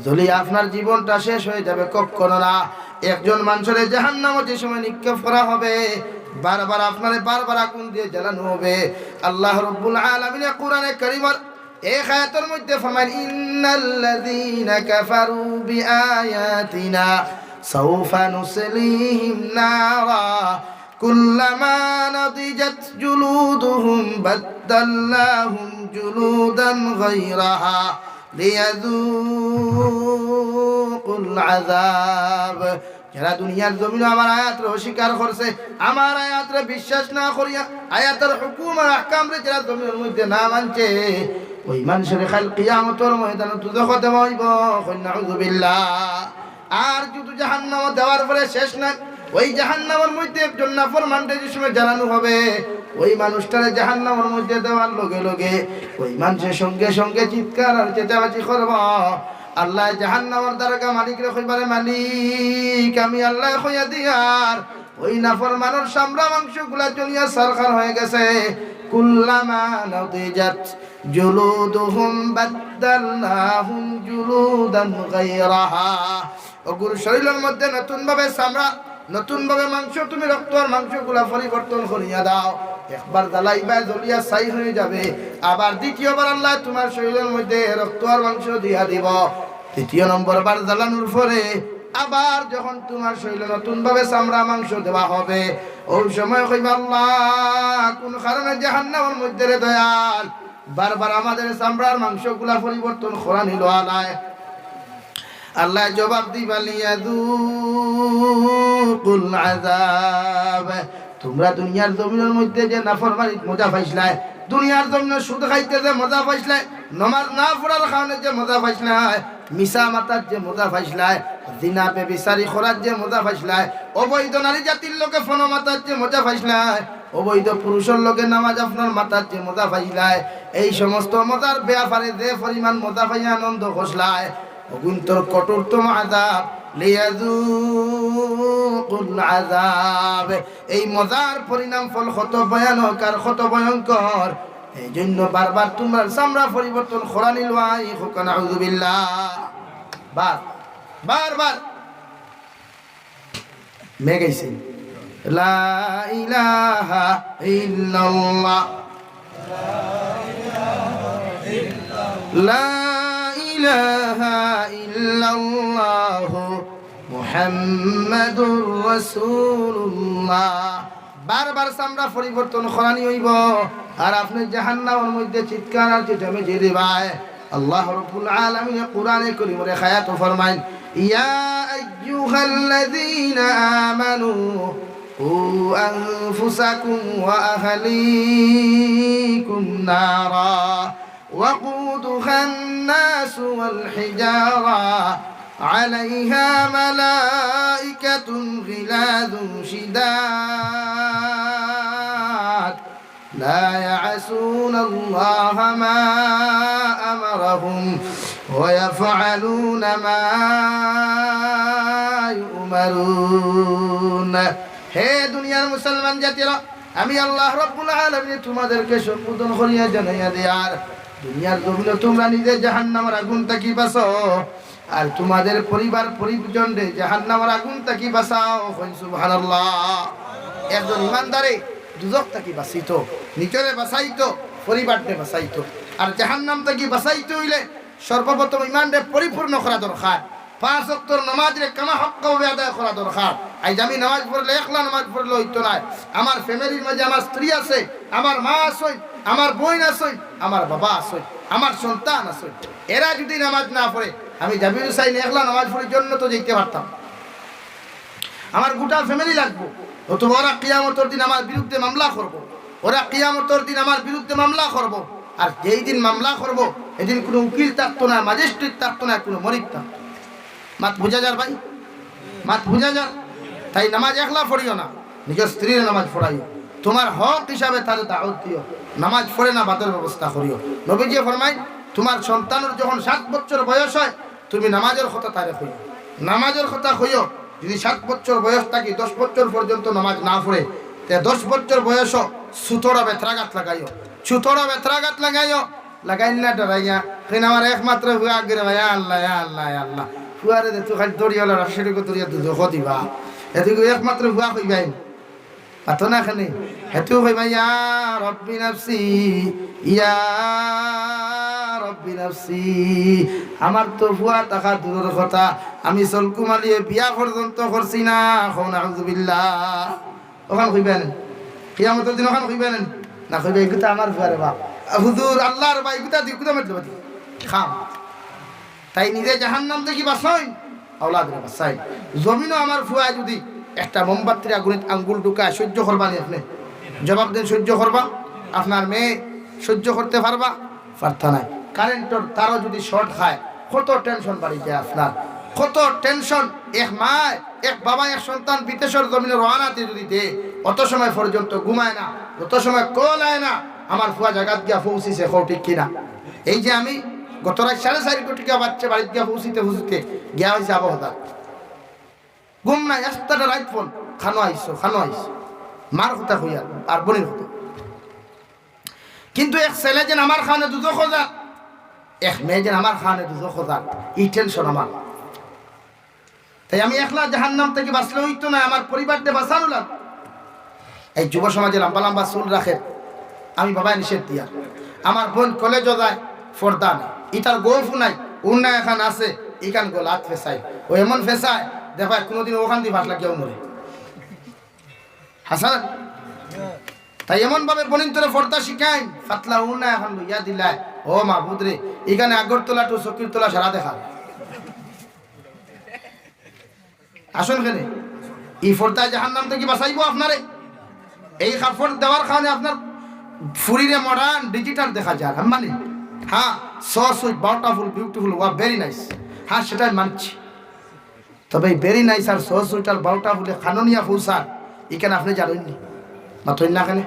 জ্বলি আপনার জীবনটা শেষ হয়ে যাবে। কখনো না। একজন মানষরে জাহান্নামো যে সময় নিক্ষেপ করা হবে, বারবার আপনারে বারবার আগুন দিয়ে জ্বালানো হবে। আল্লাহ রব্বুল আলামিনে কোরআনে কারিমর এক আয়াতর মধ্যে ফরমাইন, "ইন্নাল্লাযীনা কাফারু বিআয়াতিনা সাউফা নুসলিহিম নারা কুল্লামা নাদিজাত জুলুদুহুম বাদদালনাহুম জুলুদান গায়রাহা লিয়াযুকুল আযাব।" যারা দুনিয়ার জমিনো আমার আয়াতরে অস্বীকার করছে, আমার আয়াতরে বিশ্বাস না করিয়া, আয়াতর হুকুম আর আহকামরে যারা জমিনর মধ্যে না মানছে, ওই মানষরে কাইল কিয়ামতর ময়দানো দুজখো দেওয়া হইবো। কইন নাউজুবিল্লাহ। আর যদি জাহান্নামো দেওয়ার পরে শেষ নাই, ওই জাহান্নামর মধ্যে একজন নাফরমানরে যে সময় জ্বালানো হবে, ওই মানুষটারে জাহান্নামর মধ্যে দেওয়ার লগে লগে ওই মানষে সঙ্গে সঙ্গে চিৎকার আর চেঁচামেচি করবো। আল্লায় জাহান্নামর দারোগা মালিকরে কইবা, "রে মালিক, আমি আল্লায় কইয়া দিয়ার, ওই নাফরমানর চামড়া মাংসগুলা জ্বলিয়া ছারখার হয়ে গেছে।" কুল্লামা নাদিজাত জুলুদুহুম বাদদালনাহুম জুলুদান গায়রাহা। ওগুর শরীরর মধ্যে নতুনভাবে চামড়া, নতুনভাবে মাংস, তুমি রক্ত আর মাংসগুলা পরিবর্তন করিয়া দাও। একবার জ্বালাইবায়, জ্বলিয়া ছাই হয়ে যাবে, আবার দ্বিতীয়বার আল্লায় তোমার শরীরর মধ্যে রক্ত আর মাংস দিয়া দিবো। তৃতীয় নম্বর বার জ্বালানোর পরে আবার যখন তোমার শরীরো নতুনভাবে চামড়া মাংস দেওয়া হবে, ওই সময় কইবা, "আল্লাহ, কোন কারণে জাহান্নামর মধ্যে রে দয়াল বারবার আমাদের চামড়ার মাংসগুলা পরিবর্তন করানিলো আলায়?" আল্লায় জবাব দিবা, "লিয়াযুকুল আযাব।" তোমরা দুনিয়ার জমিনর মধ্যে যে নাফরমানিত মজা পাইছলায়, দুনিয়ার জমিনো সুদ খাইতে যে মজা পাইছলায়, নমাজ না পড়ার কারণে যে মজা পাইছলায়, মিছা মাতাত যে মজা পাইছলায়, জিনা বেবিচারি করাত যে মজা পাইছলায়, অবৈধ নারী জাতির লগে ফোনো মাতাত যে মজা পাইছলায়, অবৈধ পুরুষর লগে নামাজ আপনার মাতাত যে মজা পাইছলায়, এই সমস্ত মজার ব্যাপারে যে পরিমাণ মজা পাইয়া আনন্দ করছলায়, অগুইন্তর কঠোরতম আযাব, লিয়াযুকুল আযাব। এই মজার পরিণাম ফল কত ভয়ানক আর কত ভয়ঙ্কর। এই জন্য বারবার তুমরার চামড়া পরিবর্তন করানি লওয়াই হোক, নাউজুবিল্লাহ। বার, বারবার মেঘ আইছে। লা ইলাহা ইল্লাল্লাহ। লা ইলাহা ইল্লাল্লাহু মুহাম্মাদুর রাসূলুল্লাহ। বারবার চামড়া পরিবর্তন করানি অইবো। আর আপনে জাহান্নামর মধ্যে চিৎকার আর চেঁচামেচি দিবায়। আল্লাহ রাব্বুল আলামিনে কোরআনে করিমর এক আয়াতো ফরমাইন, ইয়া আইয়ুহাল্লাযীনা আমানু কু আনফুসাকুম ওয়া আহলিকুম নারা ওয়াকুদুহান নাসু ওয়াল হিজারা আলাইহা মালাইকাতুন গিলাযুন শিদাদ لا يعصون الله ما أمرهم ويفعلون ما يؤمرون। হে দুনিয়ার মুসলমান জাতিরা, আমি আল্লাহ রাব্বুল আলামিন তোমাদেরকে সম্বোধন করিয়া জানাইয়া দিয়ার, দুনিয়ার জমিনো তোমরা নিজে জাহান্নামর আগুন থাকি বাঁচো, আর তোমাদের পরিবার পরিজনরে জাহান্নামর আগুন থাকি বাঁচাও। কইন সুবহানাল্লাহ। একজন ইমানদারে দুজখ থাকি বাঁচিতো, নিজরে বাঁচাইতো, পরিবাররে বাঁচাইতো। আর জাহান্নাম থাকি বাঁচাইতে অইলে সর্বপ্রথম ইমানরে পরিপূর্ণ করা দরকার। পাঁচ ওয়াক্তর নামাজরে কামা হক্কভাবে আদায় করা দরকার। আইজ আমি নামাজ পড়লে, একলা নামাজ পড়লে অইতো নায়। আমার ফ্যামিলির মাঝে আমার স্ত্রী আছে, আমার মা আছে, আমার বইন আছে, আমার বাবা আছে, আমার সন্তান আছে। এরা যদি নামাজ না পড়ে, আমি জাবির হুসাইন একলা নামাজ পড়ি জন্নতো যাইতে পারতাম? আমার গোটা ফ্যামিলি লাগবো, নতুবা ওরা কিয়ামতর দিন আমার বিরুদ্ধে মামলা করবো, ওরা কিয়ামতর দিন আমার বিরুদ্ধে মামলা করবো। আর যেই দিন মামলা করবো, এদিন কোনো উকিল থাকতো না, ম্যাজিস্ট্রেট থাকতো না, কোনো মরিদ থাকতো না। মাত বুঝা যার ভাই? মাত বুঝা যার? তাই নামাজ একলা পড়িও না, নিজর স্ত্রীরে নামাজ পড়াইও, তোমার হক হিসাবে তারে দাওয়াত দিও, নামাজ পড়ে না বাদর ব্যবস্থা করিও। নবীজি ফরমাইন, তোমার সন্তানর যখন সাত বছর বয়স হয়, তুমি নামাজর কথা তারে কইও, নামাজর কথা কইও। যদি সাত বছর বয়স থাকি দশ বছর পর্যন্ত নামাজ না পড়ে, তে দশ বছর বয়স সুতরা বেতরাঘাত লাগাইও, সুতরা বেতরাঘাত লাগাইও। লাগাইন না ডরাইয়া, কইন আমার একমাত্র ফুয়া আগে রে ভাই, ইয়া আল্লাহ, ইয়া আল্লাহ, ইয়া আল্লাহ। ফুয়ারে দে তুই খালি দড়িওয়ালা রাশিটিকে দড়িয়া দুধ দিবা। এদিকে একমাত্র ফুয়া কইবাইন। পাতো না খানি? হেতু কইবা, ইয়া রব্বি নাফসি, ইয়া রব্বি নাফসি। আমার তো ফুয়া থাকা দূরর কথা, আমি সলকুমালিয়ে বিয়া পর্যন্ত করছি না। কও নাউজুবিল্লাহ। ওখান কইবা না? কিয়ামতর দিন ওখান কইবা না? না কইবা, এগুতা আমার ফুয়ারে বাপ। হুজুর, আল্লাহর ভাই, এগুতা দি, এগুতা মাতলে বাদি। খাম। তাই নিজে জাহান্নাম থাকি বাঁচাইন, আওলাদরে বাঁচাইন। জমিনো আমার ফুয়ায় যদি একটা মোমবাতির আগুনিত আঙ্গুল ঢুকায়, সহ্য করবা নি আপনে? জবাব দেন, সহ্য করবা? আপনার মেয়ে সহ্য করতে পারবা? পারতা নায়। কারেন্টর তারও যদি শর্ট খায়, কত টেনশন বাড়ি যায় আপনার, কত টেনশন। এক মায়, এক বাবা, এক সন্তান বিদেশর জমিনো রওয়ানা দিয়ে যদি দেয়, অত সময় পর্যন্ত ঘুমায় না, যত সময় কল আয় না, আমার ফুয়া জাগাত গিয়া পৌঁছিছে, কও ঠিক কিনা? এই যে আমি গত রাইত সাড়ে চাইর কোটি টেকা বাচ্চা বাড়িত গিয়া পৌঁছিতে পৌঁছিতে গিয়া অইছে আবহদা। ঘুম নাই, আস্তাটা রাইত ফোন, খানো আইছো, খানো আইছো। মার কথা কইয়া, আর বইনর কথা। কিন্তু এক ছেলে যেন আমার খানে দুজখো যার, এক মেয়ে যেন আমার খানে দুজখো যার, ই টেনশন আমার। তাই আমি একলা জাহান্নাম থাকি বাঁচলে অইতো না, আমার পরিবাররে বাঁচানো লাগবো। এই যুব সমাজে লম্বা লম্বা চুল রাখের, আমি বাবায় নিষেধ দিয়ার। আমার বইন কলেজো যায়, পর্দা নাই, ইতার গফু নাই, উড়না এখান আছে, ইখান গলাত ফেসায়, ও এমন ফেসায়, দেখবায় কোনোদিন ওখান দি ফাঁস লাগিয়াও মরে। হাসান, তাই এমন ভাবে বইনতরে পর্দা শিখাইন, পাতলা উড়না এখান লইয়া দিলায়, ও মাবুদ রে, ইখানে আগরতলা to সকিরতলা সারা দেখা। আসুন কেনে, ই পর্দায় জাহান্নাম থাকি বাঁচাইবো আপনারে। এই কাপড় দেওয়ার কারণে আপনার ফুরিরে মডার্ন ডিজিটাল দেখা যায়, আমি মানি। হ্যাঁ, সো সুইট, বাউটাফুল, বিউটিফুল, ওয়া ভেরি নাইস। হ্যাঁ, সেটাই মানছি। তবে এই ভেরি নাইস আর সো সুইট আর বাউটাফুলে খানো নিয়া পৌঁছার, ইখান আপনে জানইন নি? মাতইন না কেনে?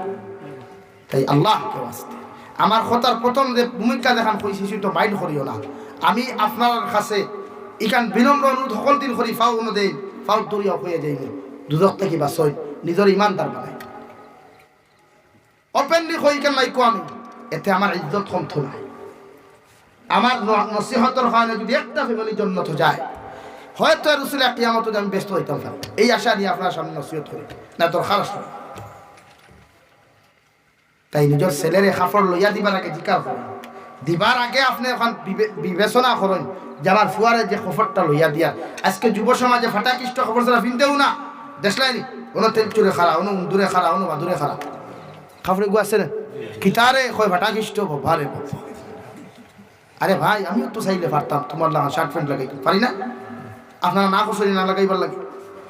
তাই আল্লাহকে ওয়াস্তে আমার কথার প্রথম যে ভূমিকা দেখান কইছি, সেটা মাইন্ড করিও না। আমি আপনার কাছে ইখান বিনম্র অনুরোধ হকল দিন করি, ফাও অনু দেই, ফাও দরিয়া হয়ে যাইনি, দুজখ থাকি বাঁচইন, নিজর ইমানদার বানাই। ওপেনলি কই কেন নাই কো আমি, এতে আমার ইজ্জত কমতো নায়। আমার ন-, নসিহতর কারণে যদি একটা ফ্যামিলি জন্নত যায়, হয়তো এর উসিলে কিয়ামত আমি ব্যস্ত হইতাম পারি। এই আশা নিয়ে আপনার সামনে নসিহত করি, না দরকার আসলে। তাই নিজর ছেলেরে কাপড় লইয়া দিবার আগে জিকার করুন, দিবার আগে আপনে ওখান বিবে-, বিবেচনা করুন যে আমার ফুয়ারে যে কাপড়টা লইয়া দিয়ার, আজকে যুব সমাজে ফাটাকিষ্ট কাপড় ছাড়া ফিনতেও না, দেখলায়নি, অনো তেলচুরে খাড়া, অনো উন্দুরে খাড়া, অনো বাদুরে খাড়া। কাপড় এগু আছে না? কিতারে কয় ফাটাকিষ্ট, বাবা রে বাবা। আরে ভাই, আমিও তো চাইলে পারতাম তোমার লাগান শার্ট প্যান্ট লাগাইতে, পারি না? আপনারা না করছেন না লাগাইবার লাগি,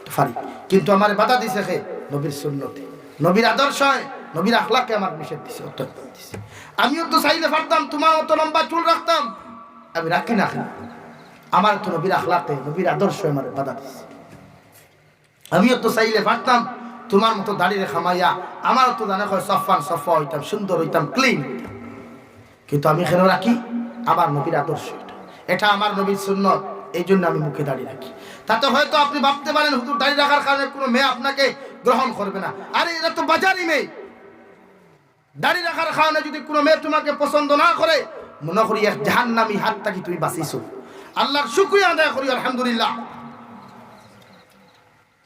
তো পারি। কিন্তু আমারে বাধা দিছে কে? নবীর সুন্নতে, নবীর আদর্শে, নবীর আখলাকে আমার নিষেধ দিছে, অত্যন্ত দিছে। আমিও তো চাইলে পারতাম তোমার মতো লম্বা চুল রাখতাম, আমি রাখি না কেন? আমার তো নবীর আখলাকে, নবীর আদর্শে আমার বাধা দিছে। আমিও তো চাইলে পারতাম তোমার মতো দাড়িরে কামাইয়া, আমারও তো জানে কয় সফান সফা হইতাম, সুন্দর হইতাম, ক্লিন হইতাম। কিন্তু আমি কেন রাখি? আমার নবীর আদর্শ এটা, এটা আমার নবীর সুন্নত, এই জন্য আমি মুখে দাড়ি রাখি। তাতে হয়তো আপনি ভাবতে পারেন, "হুজুর, দাড়ি রাখার কারণে কোনো মেয়ে আপনাকে গ্রহণ করবে না।" আরে, এরা তো বাজারি মেয়ে। দাড়ি রাখার কারণে যদি কোনো মেয়ে তোমাকে পছন্দ না করে, মনে করি এক জাহান্নামী হাত থাকি তুমি বাঁচিছো। আল্লাহর শুকরিয়া আদায় করি, আলহামদুলিল্লাহ।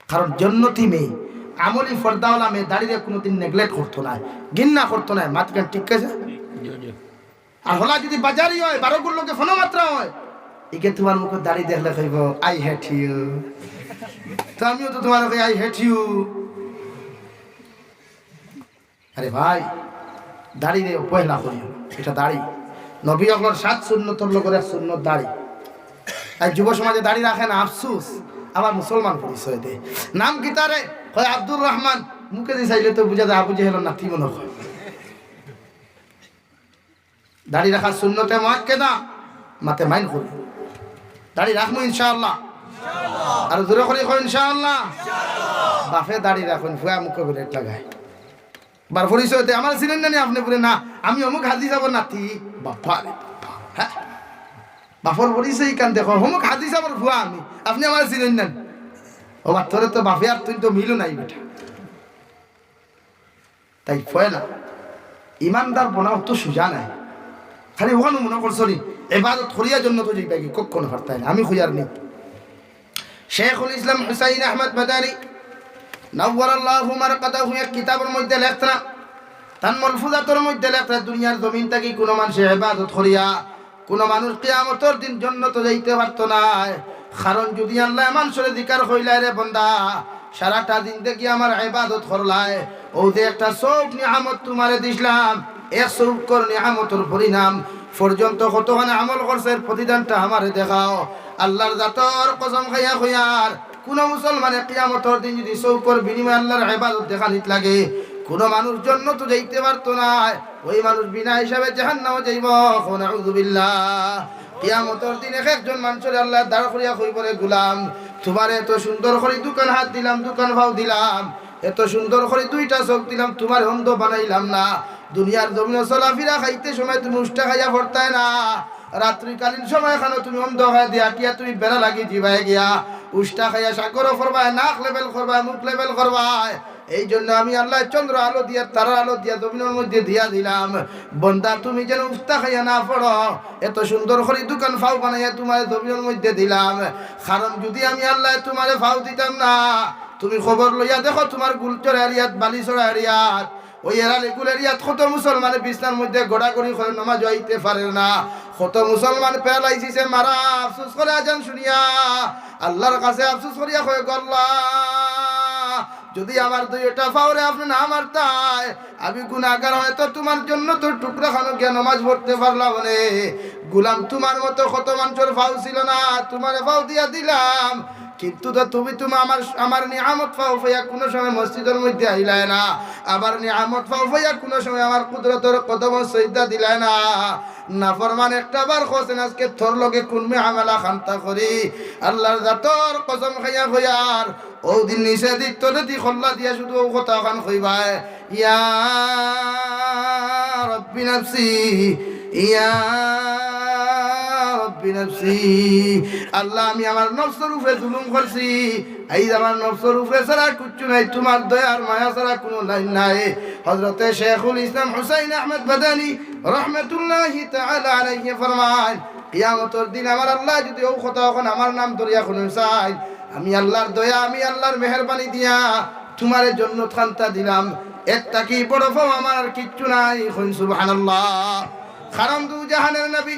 কারণ জন্নতি মেয়ে, আমলি ফর্দাওয়ালা মেয়ে দাড়িরে কোনোদিন নেগলেক্ট করতো নায়, ঘিন্না করতো নায়। মাতখান ঠিক আছে? আর হলা যদি বাজারি হয়, বারোগুর লোকে ফোনো মাত্রা হয়, ইকে তোমার মুখে দাড়ি দেখলে কইব, "I hate you।" তো আমিও তো তোমার কই, "I hate you।" আরে ভাই, দাড়িরে অবহেলা করিও না, এটা দাড়ি। নবী অকলর সাত সুন্নতর লগর এক সুন্নত দাড়ি। আর যুব সমাজে দাড়ি রাখে না, আফসুস। আবার মুসলমান পরিচয় দেয়, নাম কিতা রে? কয় আব্দুর রহমান। মুখে দি চাইলে তো বুঝা যায় আবু জেহেলর নাতি মনে হয়। দাড়ি রাখার সুন্নতে মুআক্কেদা, মাতে মাইন করি। দাড়ি রাখমু ইনশাআল্লাহ। আর জোরে করি কই ইনশাআল্লাহ। বাপে দাড়ি রাখইন, ফুয়া মুখে ব্লেড লাগায়। বার পরিচয় দেয়, "আমার চিনইন না নি আপনে?" বলে, "না, আমি অমুক হাজি সাবর নাতি।" বাবা রে বাবা, হ্যাঁ? বাপর পরিচয় ইখান দেখো, "অমুক হাজি সাবর ফুয়া আমি, আপনে আমার চিনইন না নি?" ও বা, তোরে তো বাপে আর তুই তো মিলও নাই বেটা। তাই পয়লা ইমানদার বনা অত সুজা নায়। খালি ওখানে মনে করছো নি, এবাদত করিয়া জন্নত যাইবা কি? কখনো পারতায় না। আমি কইয়ার নি। শেখুল ইসলাম হুসাইন আহমদ মাদানী নাওয়ারাল্লাহু মারকাদাহু এক কিতাবর মধ্যে লেখরা, তান মলফুজাতর মধ্যে লেখরা, দুনিয়ার জমিন থাকি কোনো মানুষে ইবাদত করিয়া কোনো মানুষ কিয়ামতর দিন জন্নত যাইতে পারতো নায়। কারণ যদি আল্লায় মানুষরে জিকার কইলায়, "রে বন্দা, সারাটা জিন্দেগি আমার ইবাদত করলায়, অউ যে একটা চউখ নিয়ামত তুমারে দিছলাম, এক চউখর নিয়ামতর পরিণাম পর্যন্ত কতখান আমল করছো, এর প্রতিদানটা আমারে দেখাও।" আল্লার জাতর কসম খাইয়া কইয়ার, কুনু মুসলমানে কিয়ামতর দিন যদি চউখর বিনিময়ে আল্লার ইবাদত দেখানিত লাগে, কুনু মানুষ জন্নত যাইতে পারতো নায়, ওই মানুষ বিনা হিসাবে জাহান্নামো যাইবো। কও নাউজুবিল্লাহ। কিয়ামতর দিন এক একজন মানুষরে আল্লায় দাঁড় করিয়া কইবো, "রে গুলাম, তুমারে এত সুন্দর করি দুখান হাত দিলাম, দুখান পাও দিলাম, এত সুন্দর করি দুইটা চউখ দিলাম, তুমারে অন্ধ বানাইলাম না। দুনিয়ার জমিনো চলাফিরা খাইতে সময় তুমি উষ্টা খাইয়া পড়তায় না, রাত্রিকালীন সময় খানো তুমি অন্ধ খাইয়া দিয়া আটিয়া তুমি বেড়া লাগি দিবায় গিয়া, উষ্টা খাইয়া সাগরো পড়বায়, নাক লেবেল করবায়, মুখ লেবেল করবায়।" এই জন্য আমি আল্লায় চন্দ্র আলো দিয়া, তারার আলো দিয়া জমিনর মধ্যে দিয়া দিলাম। বন্দা, তুমি যেন উষ্টা খাইয়া না পড়ো, এত সুন্দর করি দুখান পাও বানাইয়া তুমারে জমিনর মধ্যে দিলাম। কারণ যদি আমি আল্লায় তুমারে পাও দিতাম না, তুমি খবর লইয়া দেখো, তুমার গুলছড়া এরিয়াত, বালিছড়া এরিয়াত, ওই এরালি গুল এরিয়াত কত মুসলমানে বিছনার মধ্যে গড়াগড়ি করে নমাজ আইতে পারের না, কত মুসলমান প্যারালাইসিসে মারা, আফসোস করে আজান শুনিয়া, আল্লার কাছে আফসোস করিয়া কয়, "গো আল্লাহ, যদি আমার দুইটা পাওরে আপনে না মারতায়, আমি গুনাহগার হয়তো তুমার জন্নতর টুকরা খানো গিয়া নমাজ পড়তে পারলাম নে। গুলাম, তুমার মতো কত মানুষর পাও ছিল না, তুমারে পাও দিয়া দিলাম, কিন্তু তো তুমি, তুমি আমার, আমার নিয়ামত পাও পাইয়া কুনু সময় মসজিদর মধ্যে আইলায় না, আমার নিয়ামত পাও পাইয়া কুনু সময় আমার কুদরতর কদমো সইজদা দিলায় না। নাফরমান, একটা বার কওছেন, আজকে তোর লগে কুন মুআমালা খান্তা করি? আল্লার জাতর কসম খাইয়া কইয়ার, অউ দিন নিচেদি তলেদি কল্লা দিয়া শুধু অউ কথা অখান কইবায়, ইয়া রব্বি নাফসি, ইয়া রব্বি নাফসি। আল্লাহ, আমি আমার নফসর উপরে জুলুম করছি, আইজ আমার নফসর উপরে ছাড়া কিচ্ছু নাই, তুমার দয়া আর মায়া ছাড়া কুনু লাইন নাই। হযরতে শেখুল ইসলাম হুসাইন আহমদ মাদানী রহমতুল্লাহি তাআলা আলাইহি ফরমাইন, কিয়ামতর দিন আমার আল্লায় যুদি অউ কথা অখন আমার নাম ধরিয়া কইন চাইন, আমি আল্লার দয়া, আমি আল্লার মেহেরবানি দিয়া তুমারে জন্নত খান্তা দিলাম, এর থাকি বড় পাওয়া আমার আর কিচ্ছু নাই। কইন সুবহানাল্লাহ। কারণ দুজাহানের নবী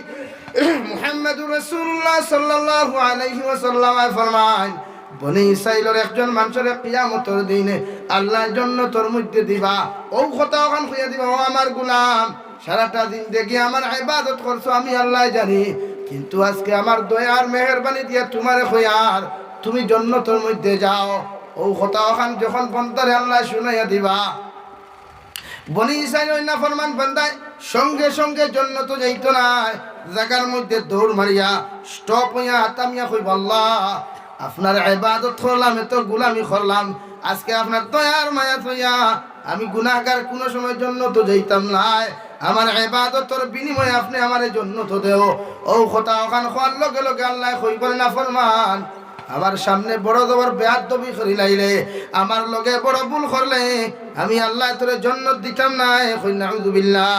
মুহাম্মাদুর রাসূলুল্লাহ সাল্লাল্লাহু আলাইহি ওয়াসাল্লাম ফরমাইন, বনি ইসরাইলর একজন মানষরে কিয়ামতর দিনে আল্লায় জন্নতর মধ্যে দিবা, অউ কথা অখান কইয়া দিবা, ও আমার গুলাম, সারাটা জিন্দেগি আমার ইবাদত করছো, আমি আল্লায় জানি, কিন্তু আজকে আমার দয়া আর মেহেরবানি দিয়া তুমারে কইয়ার, তুমি জন্নতর মধ্যে যাও। অউ কথা অখান যখন বন্দারে আল্লায় শুনাইয়া দিবা, বনি ইসরাইল অউ নাফরমান বন্দায় সঙ্গে সঙ্গে জন্নতো যাইতো নায়, জাগার মধ্যে দৌড় মারিয়া, stop অইয়া, থামিয়া কইবো, আল্লাহ, আপনার ইবাদত করলাম, এত গুলামি করলাম, আজকে আপনার দয়ার মায়া থইয়া আমি গুনাহগার কুনু সময় জন্নতো যাইতাম নায়। আমার ইবাদতর বিনিময়ে আপনে আমারে জন্নতো দেও। অউ কথা অখান কওয়ার লগে লগে আল্লায় কইবো, নাফরমান, আমার সামনে বড় জবর বেয়াদবি করিলাইলে, আমার লগে বড় ভুল করলে, আমি আল্লায় তোরে জন্নত দিতাম নায়। কইন নাউজুবিল্লাহ।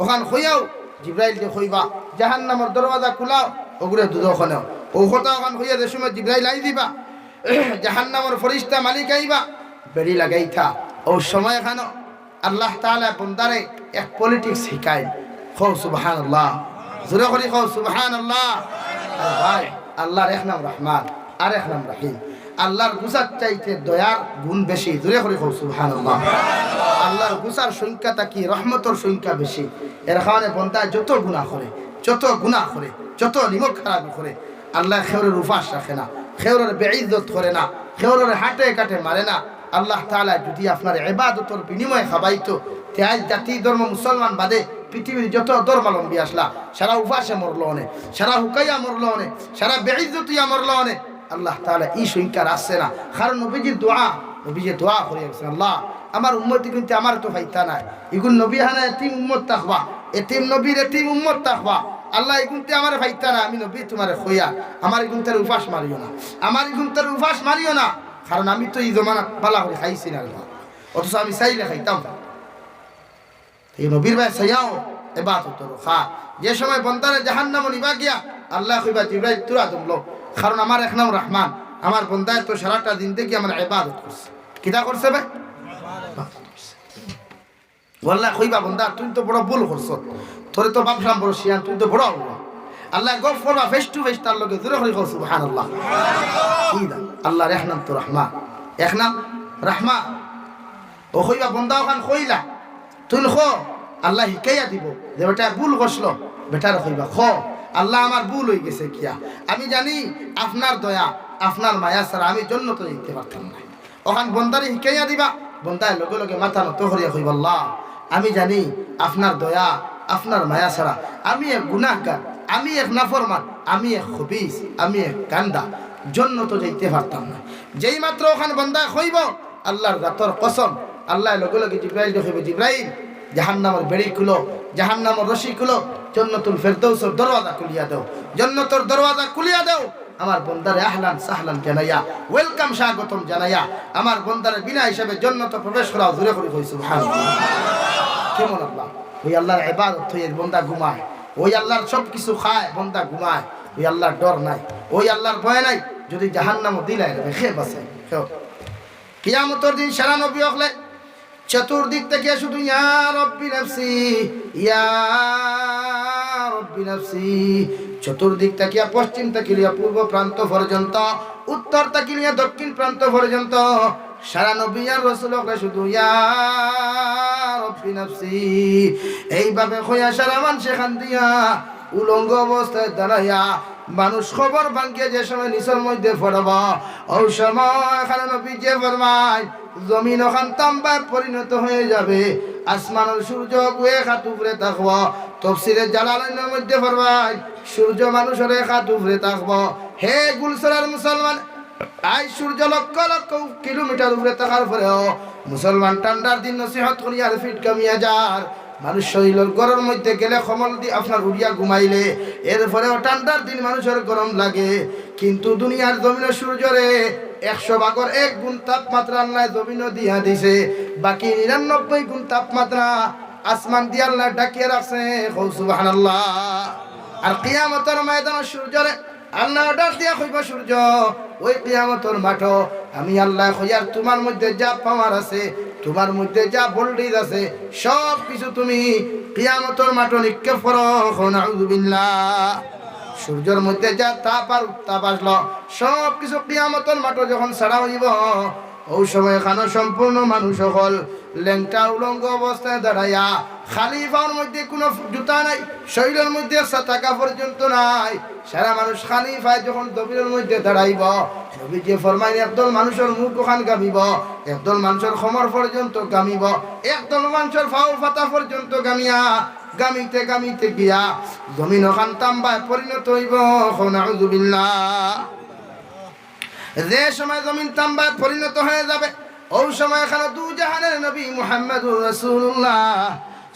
অখান কইয়াউ জিব্রাইলরে কইবা, জাহান্নামর দরওয়াজা খুলাও, অগুরে দুজখো নেও। অউ কথা অখান কইয়া যে সময় জিব্রাইল আইযিবা, জাহান্নামর ফিরিস্তা মালিক আইবা, বেড়ি লাগাইতা। অউ সময় খানো আল্লাহ তাআলায় বন্দারে এক politics হিকাইন। কও সুবহানাল্লাহ। জোরে করি কও সুবহানাল্লাহ। আরে ভাই, আল্লার এক নাম রহমান, আর এক নাম রহিম। আল্লার গুছার চাইতে দয়ার গুণ বেশি। জোরে করি কও সুবহানাল্লাহ। আল্লার গুছার সংখ্যা থাকি রহমতর সংখ্যা বেশি। এর কারণে বন্দায় যত গুনাহ করে, যত গুনাহ করে, যত নিমক হারামি করে, আল্লায় কেউরর উপাস রাখে না, কেউরর বেইজ্জত করে না, কেউরর হাটে কাটে মারে না। আল্লাহ তাআলায় যুদি আপনার ইবাদতর বিনিময়ে খাবাইতো, তে আইজ জাতি ধর্ম মুসলমান বাদে পৃথিবীর যত ধর্মাবলম্বী আছলা, সারা উপাসে মরলো অনে, সারা হুকাইয়া মরলো অনে, সারা বেইজ্জত অইয়া মরলো অনে। আল্লাহ তাআলায় ই সংখ্যা রাখছে না, কারণ নবীজির দোয়া, নবীজি দোয়া করিয়া গেছইন, আল্লাহ, আমার উম্মত ইগুনতে আমারে তো পাইতা নায়, ইগুন নবী হানা এতিম উম্মত থাকবা, এতিম নবীর এতিম উম্মত থাকবা। আল্লাহ, ইগুনতে আমারে পাইতা নায়, আমি নবী তুমারে কইয়ার, আমার ইগুনতারে উপাস মারিও না, আমার ইগুনতারে উপাস মারিও না, কারণ আমি তো ই জমানাত ভালা করি খাইছি না রে বা, অথচ আমি চাইলে খাইতাম। ই নবীর বায় চাইয়াও ইবাদত করো। খা, যে সময় বন্দারে জাহান্নামো নিবা গিয়া, আল্লায় কইবা, জিব্রাইল, তুরা দমলো, কারণ আমার এক নাম রহমান, আমার বন্দায় তো সারাটা জিন্দেগি আমার ইবাদত করছে। কিতা করছে বে? ইবাদত করছে। আল্লায় কইবা, বন্দা, তুই তো বড় ভুল করছস, তোরে তো ভাবলাম বড় শিয়ান, তুই তো বড় আউলা। আল্লায় গফ করবা face to face তার লগে, জোরে করি কও সুবহানাল্লাহ। কি না? আল্লার এক নাম তো রহমান, এক নাম রহমান। অউ কইবা, বন্দা অখান কইলা, তুই ক, আল্লায় হিকাইয়া দিবো যে বেটায় ভুল করছিল, বেটারে কইবা, ক, আল্লাহ, আমার ভুল অইগেছে গিয়া, আমি জানি আপনার দয়া, আপনার মায়া ছাড়া আমি জন্নতো যাইতে পারতাম নায়। অখান বন্দারে হিকাইয়া দিবা, বন্দায় লগে লগে মাথা নত করিয়া কইবা, আল্লাহ, আমি জানি আপনার দয়া, আপনার মায়া ছাড়া আমি এক গুনাহগার, আমি এক নাফরমান, আমি এক খবিস, আমি এক গান্দা, জন্নতো যাইতে পারতাম নায়। যেই মাত্র অখান বন্দায় কইবো, আল্লার জাতর কসম, আল্লায় লগে লগে জিব্রাইলরে কইবো, জিব্রাইল, জাহান্নামর বেড়ি খুলো, জাহান্নামর রশি খুলো, জন্নতুল ফেরদৌসর দরওয়াজা খুলিয়া দেও, জন্নতর দরওয়াজা খুলিয়া দেও। আমার বন্দারে আহলান সাহলান জানাইয়া, welcome, স্বাগতম জানাইয়া, আমার বন্দারে বিনা হিসাবে জন্নতো প্রবেশ করাও। জোরে করি কই সুবহানাল্লাহ। কেমন আল্লাহ? অউ আল্লার ইবাদত অইয়া বন্দা ঘুমায়, অউ আল্লার সব কিছু খায়, বন্দা ঘুমায়, অউ আল্লার ডর নাই, অউ আল্লার ভয় নাই। যুদি জাহান্নামো দিলায় রে, কে বাচায়? কেউ। কিয়ামতর দিন সারা নবী অকলে চতুর্দিক থাকিয়া শুধু ইয়া রব্বি নাফসি, ইয়া রব্বি নাফসি। চতুর্দিক থাকিয়া, পশ্চিম থাকি লইয়া পূর্ব প্রান্ত পর্যন্ত, উত্তর থাকি লইয়া দক্ষিণ প্রান্ত পর্যন্ত সারা নবী আর রসুল অকলে শুধু ইয়া রব্বি নাফসি। এইভাবে কইয়া সারা মানষে কান্দিয়া উলঙ্গ অবস্থায় দাঁড়াইয়া মানুষ কবর ভাঙ্গিয়া যে সময় নিচর মধ্যে পড়ব, অউ সময় খানো নবীজিয়ে ফরমাইন, জমিন অখান তাম্বায় পরিণত অইযাবে, আসমানর সূর্য অগু এক আত উপরে থাকব। তফসিরে জালালাইনর মধ্যে ফরমাইন, সূর্য মানুষর এক আত উপরে থাকব। হে গুলছড়ার মুসলমান, আইজ সূর্য লক্ষ লক্ষ কিলোমিটার উপরে থাকার পরেও মুসলমান ঠান্ডার দিন নসিহত করিয়ার পিঠ ঘামিয়া যার। মানুষ শরীলর ঘরর মধ্যে গেলে কম্বলদি আপনার উড়িয়া ঘুমাইলে, এরপরেও ঠান্ডার দিন মানুষর গরম লাগে। কিন্তু দুনিয়ার জমিনো সূর্যরে একশো ভাগর এক গুণ তাপমাত্রা আল্লায় জমিনো দিয়া দিছে, বাকি নিরানব্বই গুণ তাপমাত্রা আসমানদি আল্লায় ঢাকিয়া রাখছে। কও সুবহানাল্লাহ। আর কিয়ামতর ময়দানো সূর্যরে আল্লায় অর্ডার দিয়া কইবা, সূর্য, ওই কিয়ামতর মাঠো আমি আল্লায় কইয়ার তুমার মধ্যে যা পাওয়ার আছে, তুমার মধ্যে যা ভোল্টেজ আছে, সব কিছু তুমি কিয়ামতর মাঠো নিক্ষেপ করো। কও নাউজুবিল্লাহ। সূর্যর মধ্যে যা তাপ আর উত্তাপ আসলো, সব কিছু কিয়ামতর মাঠো যখন ছাড়া অইব, অউ সময় খানো সম্পূর্ণ মানুষ অকল লেংটা উলঙ্গ অবস্থায় দাঁড়াইয়া, খালি পাওর মধ্যে কুনু জুতা নাই, শরীলর মধ্যে ছাতা কাপড় পর্যন্ত নাই, সারা মানুষ খালি পায় যখন জমিনর মধ্যে দাঁড়াইব, নবীজিয়ে ফরমাইন, একদল মানুষর মুখ অখান ঘামিব, একদল মানুষর কমর পর্যন্ত ঘামিব, একদল মানুষর পাও পাতা পর্যন্ত ঘামিয়া, ঘামিতে ঘামিতে গিয়া জমিন অখান তাম্বায় পরিণত অইব। কও নাউজুবিল্লাহ। যে সময় জমিন তাম্বায় পরিণত অইযাবে, অউ সময় খানো দুজাহানের নবী মুহাম্মাদুর রাসূলুল্লাহ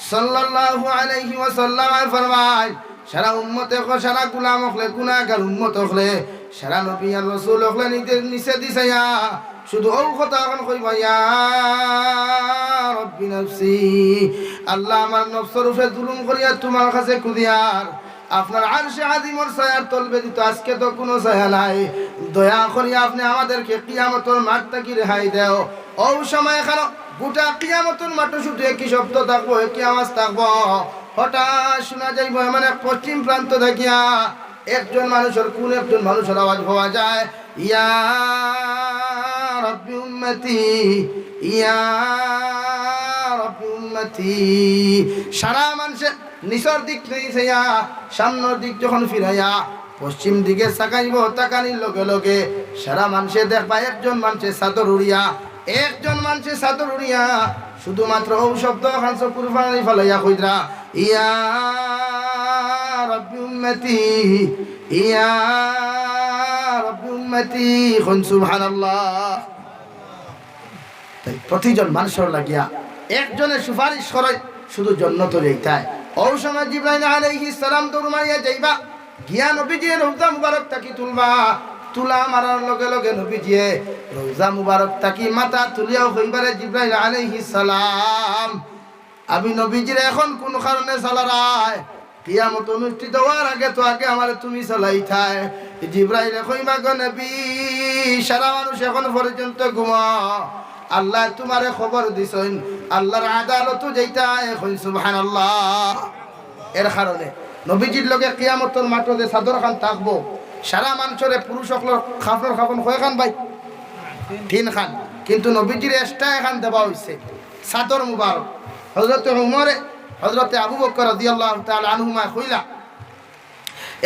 সাল্লাল্লাহু আলাইহি ওয়াসাল্লামে ফরমাইন, সারা উম্মতে অকল, সারা গুলাম অকলে, গুনাগার উম্মত অকলে, সারা নবী আর রাসূল অকলে নিজর নিচেদি চাইয়া শুধু অউ কথা অখান কইবা, ইয়া রব্বি নাফসি, আল্লাহ, আমার নফসর উপরে জুলুম করিয়ার তুমার কাছে খুজিয়ার, আপনার আরশে আজিমর ছায়ার তল ব্যতীত আজকে তো কুনু ছায়া নাই। দয়া করি আপনে আমাদেরকে কিয়ামতর মাঠ থাকি রেহাই দেও। অউ সময় খানো গুটা কিয়ামতর মাঠো শুধু একই শব্দ থাকবো, একই আওয়াজ থাকবো। হঠাৎ শুনা যাইবো এমন এক পশ্চিম প্রান্ত থাকিয়া একজন মানুষর, কুন একজন মানুষর আওয়াজ পাওয়া যায়, ইয়া রব্বি উম্মতি, ইয়া রব্বি উম্মতি। সারা মানষে নিচর দিক থাকি চাইয়া, সামনর দিক যখন ফিরাইয়া, পশ্চিম দিকে তাকাইবো, তাকানির লগে লগে সারা মানষে দেখবা একজন মানষে চাদর উড়িয়া, একজন মানষে চাদর উড়িয়া শুধুমাত্র অউ শব্দ অখান চকুর পানি ফালাইয়া কইরা, ইয়া রব্বি উম্মতি, ইয়া রব্বি উম্মতি। কইন সুবহানাল্লাহ। তাই প্রতিজন মানষর লাগিয়া একজনে সুপারিশ করে শুধু জন্নতো যাইতায়। অউ সময় জিব্রাইল আলাইহিস সালাম দৌড় মারিয়া যাইবা, গিয়া নবীজিয়ে রওজা মুবারক থাকি তুলবা। তুলা মারার লগে লগে নবীজিয়ে রওজা মুবারক থাকি মাথা তুলিয়াউ কইবারে, জিব্রাইল আলাইহিস সালাম, আমি নবীজিরে এখন কুন কারণে চালারায়? কিয়ামত অনুষ্ঠিত অওয়ার আগে তো আগে আমারে তুমি চালাইতায়। জিব্রাইলে কইবা, গো নবী, সারা মানুষ এখন পর্যন্ত ঘুমো, আল্লায় তুমারে খবর দিছইন, আল্লার আদালতো যাইতায়। কইন সুবহানাল্লাহ। এর কারণে নবীজির লগে কিয়ামতর মাঠো যে চাদর খান থাকবো, সারা মানষরে পুরুষ অকলর কাফনর কাফন কয়খান ভাই? তিন খান। কিন্তু নবীজির extra এখান দেওয়া অইছে, চাদর মুবারক। হযরতে উমরে, হযরতে আবু বকর রাদিয়াল্লাহু তাআলা আনহুমায় কইলা,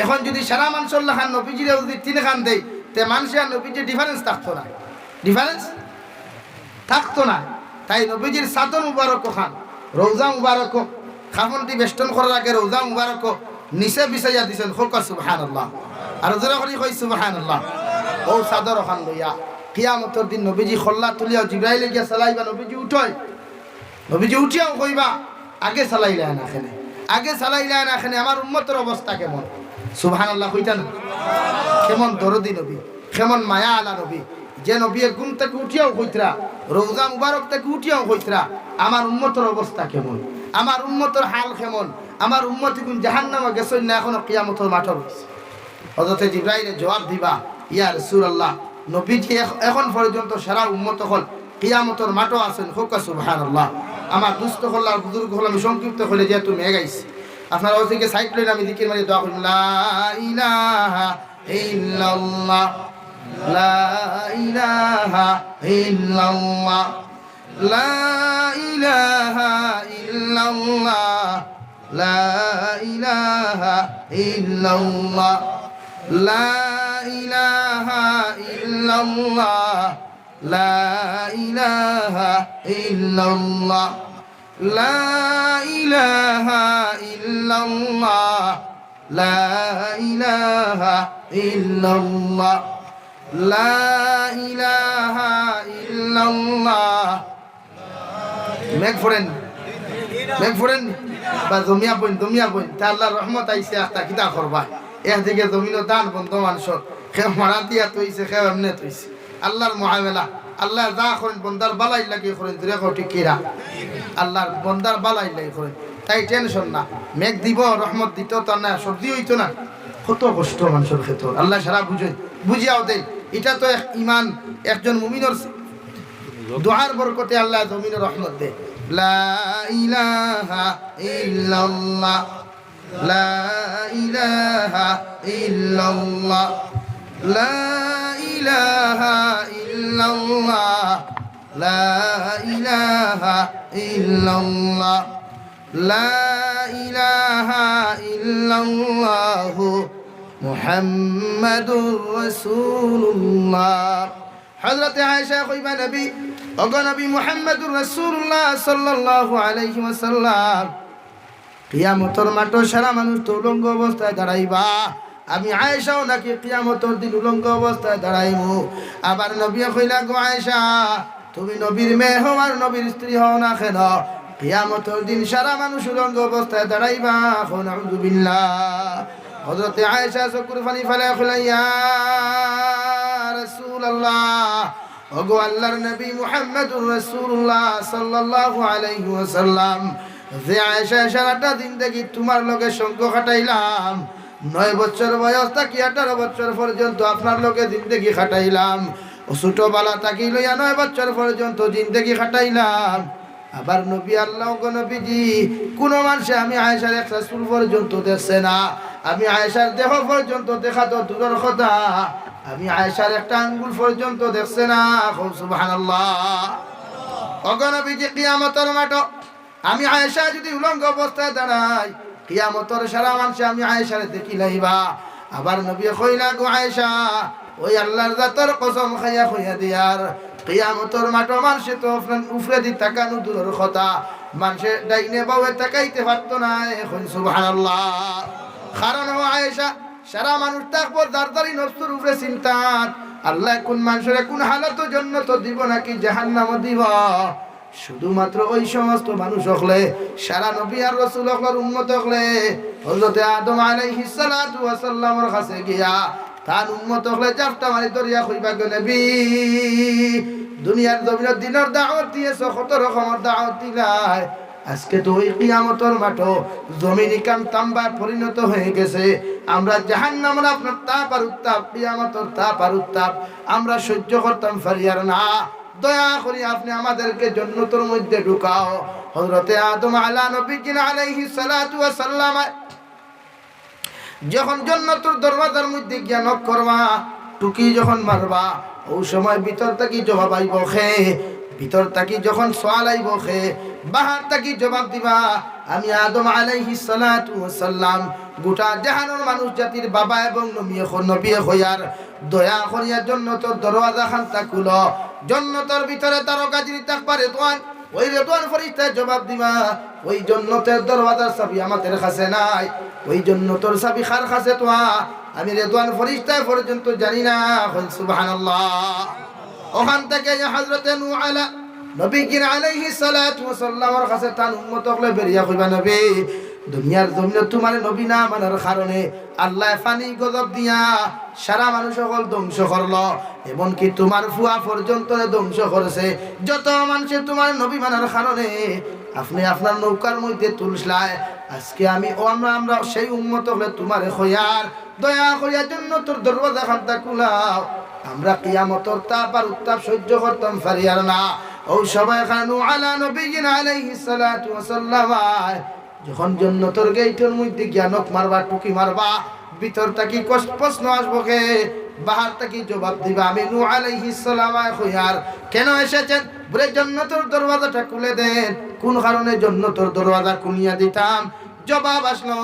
এখন যুদি সারা মানষর লাখান নবীজিরে যুদি তিন খান দেই, তে মানষে আর নবীজির difference থাকতো না, difference থাকতো না। তাই নবীজির চাদর মুবারক অখান, রওজা মুবারক, কাফনদি বেষ্টন করার আগে রওজা মুবারক নিচে বিছাইয়া দিছইন। কউক্কা সুবহানাল্লাহ। আর জোরে করি কই সুবহানাল্লাহ। অউ চাদর অখান লইয়া কিয়ামতর দিন নবীজি কল্লা তুলিয়া জিব্রাইলে গিয়া চালাইবা, নবীজি উঠইন। নবীজি উঠিয়াউ কইবা, আগে চালাইলায় না কেনে, আগে চালাইলায় না কেনে, আমার উম্মতর অবস্থা কেমন? সুবহানাল্লাহ কইতা না? কেমন দরদি নবী, কেমন মায়া আলা নবী, যে নবীয়ে ঘুম থাকি উঠিয়াউ কইতরা, রওজা মুবারক থাকি উঠিয়াউ কইতরা, আমার উম্মতর অবস্থা কেমন, আমার উম্মতর হাল কেমন, আমার উম্মতিগুন জাহান্নামো গেছইন না, এখনো কিয়ামতর মাঠো রইছে। হযরতে জিব্রাইলে জবাব দিবা, ইয়া রাসূলুল্লাহ, নবীজি এখ-, এখন পর্যন্ত সারা উম্মত অকল কিয়ামতর মাঠো আছইন, কউক্কা সুবহানাল্লাহ। আমার দুস্ত অকল আর বুজুর্গ অকল, আমি সংক্ষিপ্ত করি যেহেতু মেঘ আইছে, আপনারা অউ দিকে side লইন, আমি দিকের মাঝে দোয়া করি, লা ইলাহা ইল্লাল্লাহ, লা ইলাহা ইল্লাল্লাহ, লা ইলাহা ইল্লাল্লাহ, লা ইলাহা ইল্লাল্লাহ। لا إله إلا الله، لا إله إلا الله، لا إله إلا الله، لا إله إلا الله، لا إله إلا الله। মেঘ পড়ের নি? মেঘ পড়ের নি? বা জমিয়া পড়ের নি, জমিয়া পড়ের নি। তে আল্লার রহমত আইছে, আখতা কিতা করবা? একদিকে জমিনো ধান বন্ধ মানষর, কেউ মাড়া দিয়া থইছে, কেউ এমনে থইছে। আল্লার মুআমালা, আল্লায় যা করইন বন্দার ভালাইর লাগি করইন, জুরে কও ঠিক কিনা? আল্লার বন্দার ভালাইর লাগি করইন। তাই tension না, মেঘ দিবো, রহমত দিতো, তার না সবজি অইতো না। কত কষ্ট মানষর খেতর, আল্লায় সারা বুঝইন, বুঝিয়াও দেইন। ইটা তো এক ইমান, একজন মুমিনর দোয়ার বরকতে আল্লায় জমিনো রহমত দেইন। لا إله إلا الله، لا إله إلا الله، لا إله إلا الله، لا إله إلا الله، لا إله إلا الله، محمد رسول الله। হযরতে আয়েশা কইবা, নবী, ওগো নবী মুহাম্মাদুর রাসূলুল্লাহ সাল্লাল্লাহু আলাইহি ওয়াসাল্লাম, কিয়ামতর মাঠো সারা মানুষ তো উলঙ্গ অবস্থায় দাঁড়াইবা, আমি আয়েশাও নাকি কিয়ামতর দিন উলঙ্গ অবস্থায় দাঁড়াইমু? আবার নবীয়ে কইলা, গো আয়েশা, তুমি নবীর মেয়ে হও আর নবীর স্ত্রী হও না কেন, কিয়ামতর দিন সারা মানুষ উলঙ্গ অবস্থায় দাঁড়াইবা। কও নাউযুবিল্লাহ। হযরতে আয়েশা চকুর পানি ফালাইয়া কইলা, ইয়া রাসূলুল্লাহ, ওগো আল্লার নবী মুহাম্মাদুর রাসূলুল্লাহ সাল্লাল্লাহু আলাইহি ওয়াসাল্লাম, যে আয়েশা সারাটা জিন্দেগি তুমার লগে সঙ্গ কাটাইলাম, নয় বছর বয়স থাকি আঠারো বছর পর্যন্ত আপনার লগে জিন্দেগি কাটাইলাম, ও ছোটবেলা থাকি লইয়া নয় বছর পর্যন্ত জিন্দেগি কাটাইলাম। আবার নবী আল্লাহ গো নবীজি, কুনু মানষে আমি আয়েশার একটা চুল পর্যন্ত দেখছে না, আমি আয়েশার দেহ পর্যন্ত দেখা তো দূরর কথা, আমি আয়েশার একটা আঙ্গুল পর্যন্ত দেখছে না। কও সুবহানাল্লাহ। ওগো নবীজি, কিয়ামতর মাঠো আমি আয়েশা যুদি উলঙ্গ অবস্থায় দাঁড়াই, কিয়ামতর সারা মানষে আমি আয়েশারে দেখিলাইবা। আবার নবীয়ে কইলা, গো আয়েশা, ওই আল্লার জাতর কসম খাইয়া কইয়া দিয়ার, কিয়ামতর মাঠো মানষে তো আপনার উফরেদি তাকানো দূরর কথা, মানষে ডাইনে বাউয়ে তাকাইতে পারতো নায়। কইন সুবহানাল্লাহ। কারণ ও আয়েশা, সারা মানুষ থাকবো যার যারই নফসর উপরে চিন্তাত, আল্লায় কুন মানষরে কুন হালতো জন্নতো দিবো নাকি জাহান্নামো দিবো। শুধুমাত্র ওই সমস্ত মানুষ অকলে, সারা নবী আর রসুল অকলর উম্মত অকলে, হযরতে আদম আলাইহিস সালাতু ওয়াস সালামর কাছে গিয়া তান উম্মত অকলে জাপটা মারি ধরিয়া কইবা, গো নবী, দুনিয়ার জমিনো দিনর দাওয়াত দিয়াছো, কত রকমর দাওয়াত দিলায়, আজকে তো ওই কিয়ামতর মাঠো জমিন ইখান তাম্বায় পরিণত হয়ে গেছে। আমরা জাহান্নামর আপনার তাপ আর উত্তাপ, কিয়ামতর তাপ আর উত্তাপ আমরা সহ্য করতাম পারিয়ার না। দয়া করি আপনে আমাদেরকে জন্নতর মধ্যে ঢুকাও। হযরতে আদম আলা নবীজিনা আলাইহিস সালাতু ওয়াস সালাম যখন জন্নতর দরওয়াজার মধ্যে গিয়া knock করবা, টুকি যখন মারবা, অউ সময় ভিতর থাকি জবাব আইবো কে? ভিতর থাকি যখন সওয়াল আইবো কে? বাহার থাকি জবাব দিবা, আমি আদম আলাইহিস সালাতু ওয়াস সালাম, গোটা জাহানর মানুষ জাতির বাবা এবং নবী অখ-, নবী অখয়ার, দয়া করিয়া জন্নতর দরওয়াজা খান্তা খুলো। জন্নতর ভিতরে তারকা যিনি থাকবা রেদওয়ান, ওই রেদওয়ান ফিরিস্তায় জবাব দিবা, ওই জন্নতর দরওয়াজার চাবি আমাদের কাছে নাই, ওই জন্নতর চাবি কার কাছে তুয়া? আমি রেদওয়ান ফিরিস্তায় পর্যন্ত জানি না। কইন সুবহানাল্লাহ। অখান থাকি হযরতে নূহ আলা নবীজির আলাইহিস সালাতু ওয়াস সালামর কাছে তান উম্মত অকলে বেরিয়া কইবা, নবী, দুনিয়ার জমিনো তুমারে নবী না মানার কারণে আল্লায় পানি গজব দিয়া সারা মানুষ অকল ধ্বংস করলো, এমনকি তুমার ফুয়া পর্যন্তরে ধ্বংস করছে। যত মানষে তুমার নবী মানার কারণে আপনে আপনার নৌকার মধ্যে তুলছলায়, আজকে আমি, ও আমরা, আমরা সেই উম্মত অকলে তুমারে কইয়ার, দয়া করিয়া জন্নতর দরওয়াজা খান্তা খুলাও, আমরা কিয়ামতর তাপ আর উত্তাপ সহ্য করতাম পারিয়ার না। অউ সময় নূহ আলা নবীজিনা আলাইহিস সালাতু ওয়াস সালাম আয়, যখন জন্নতর গেইটর মধ্যে গিয়া knock মারবা, টুকি মারবা, ভিতর থাকি কস-, প্রশ্ন আসবো কে? বাহার থাকি জবাব দিবা, আমি নূহ আলাইহিস সালাম আয় কইয়ার। কেন এসেছেন? বুলে, জন্নতর দরওয়াজাটা খুলে দেন। কুন কারণে জন্নতর দরওয়াজা খুলিয়া দিতাম? জবাব আসলো,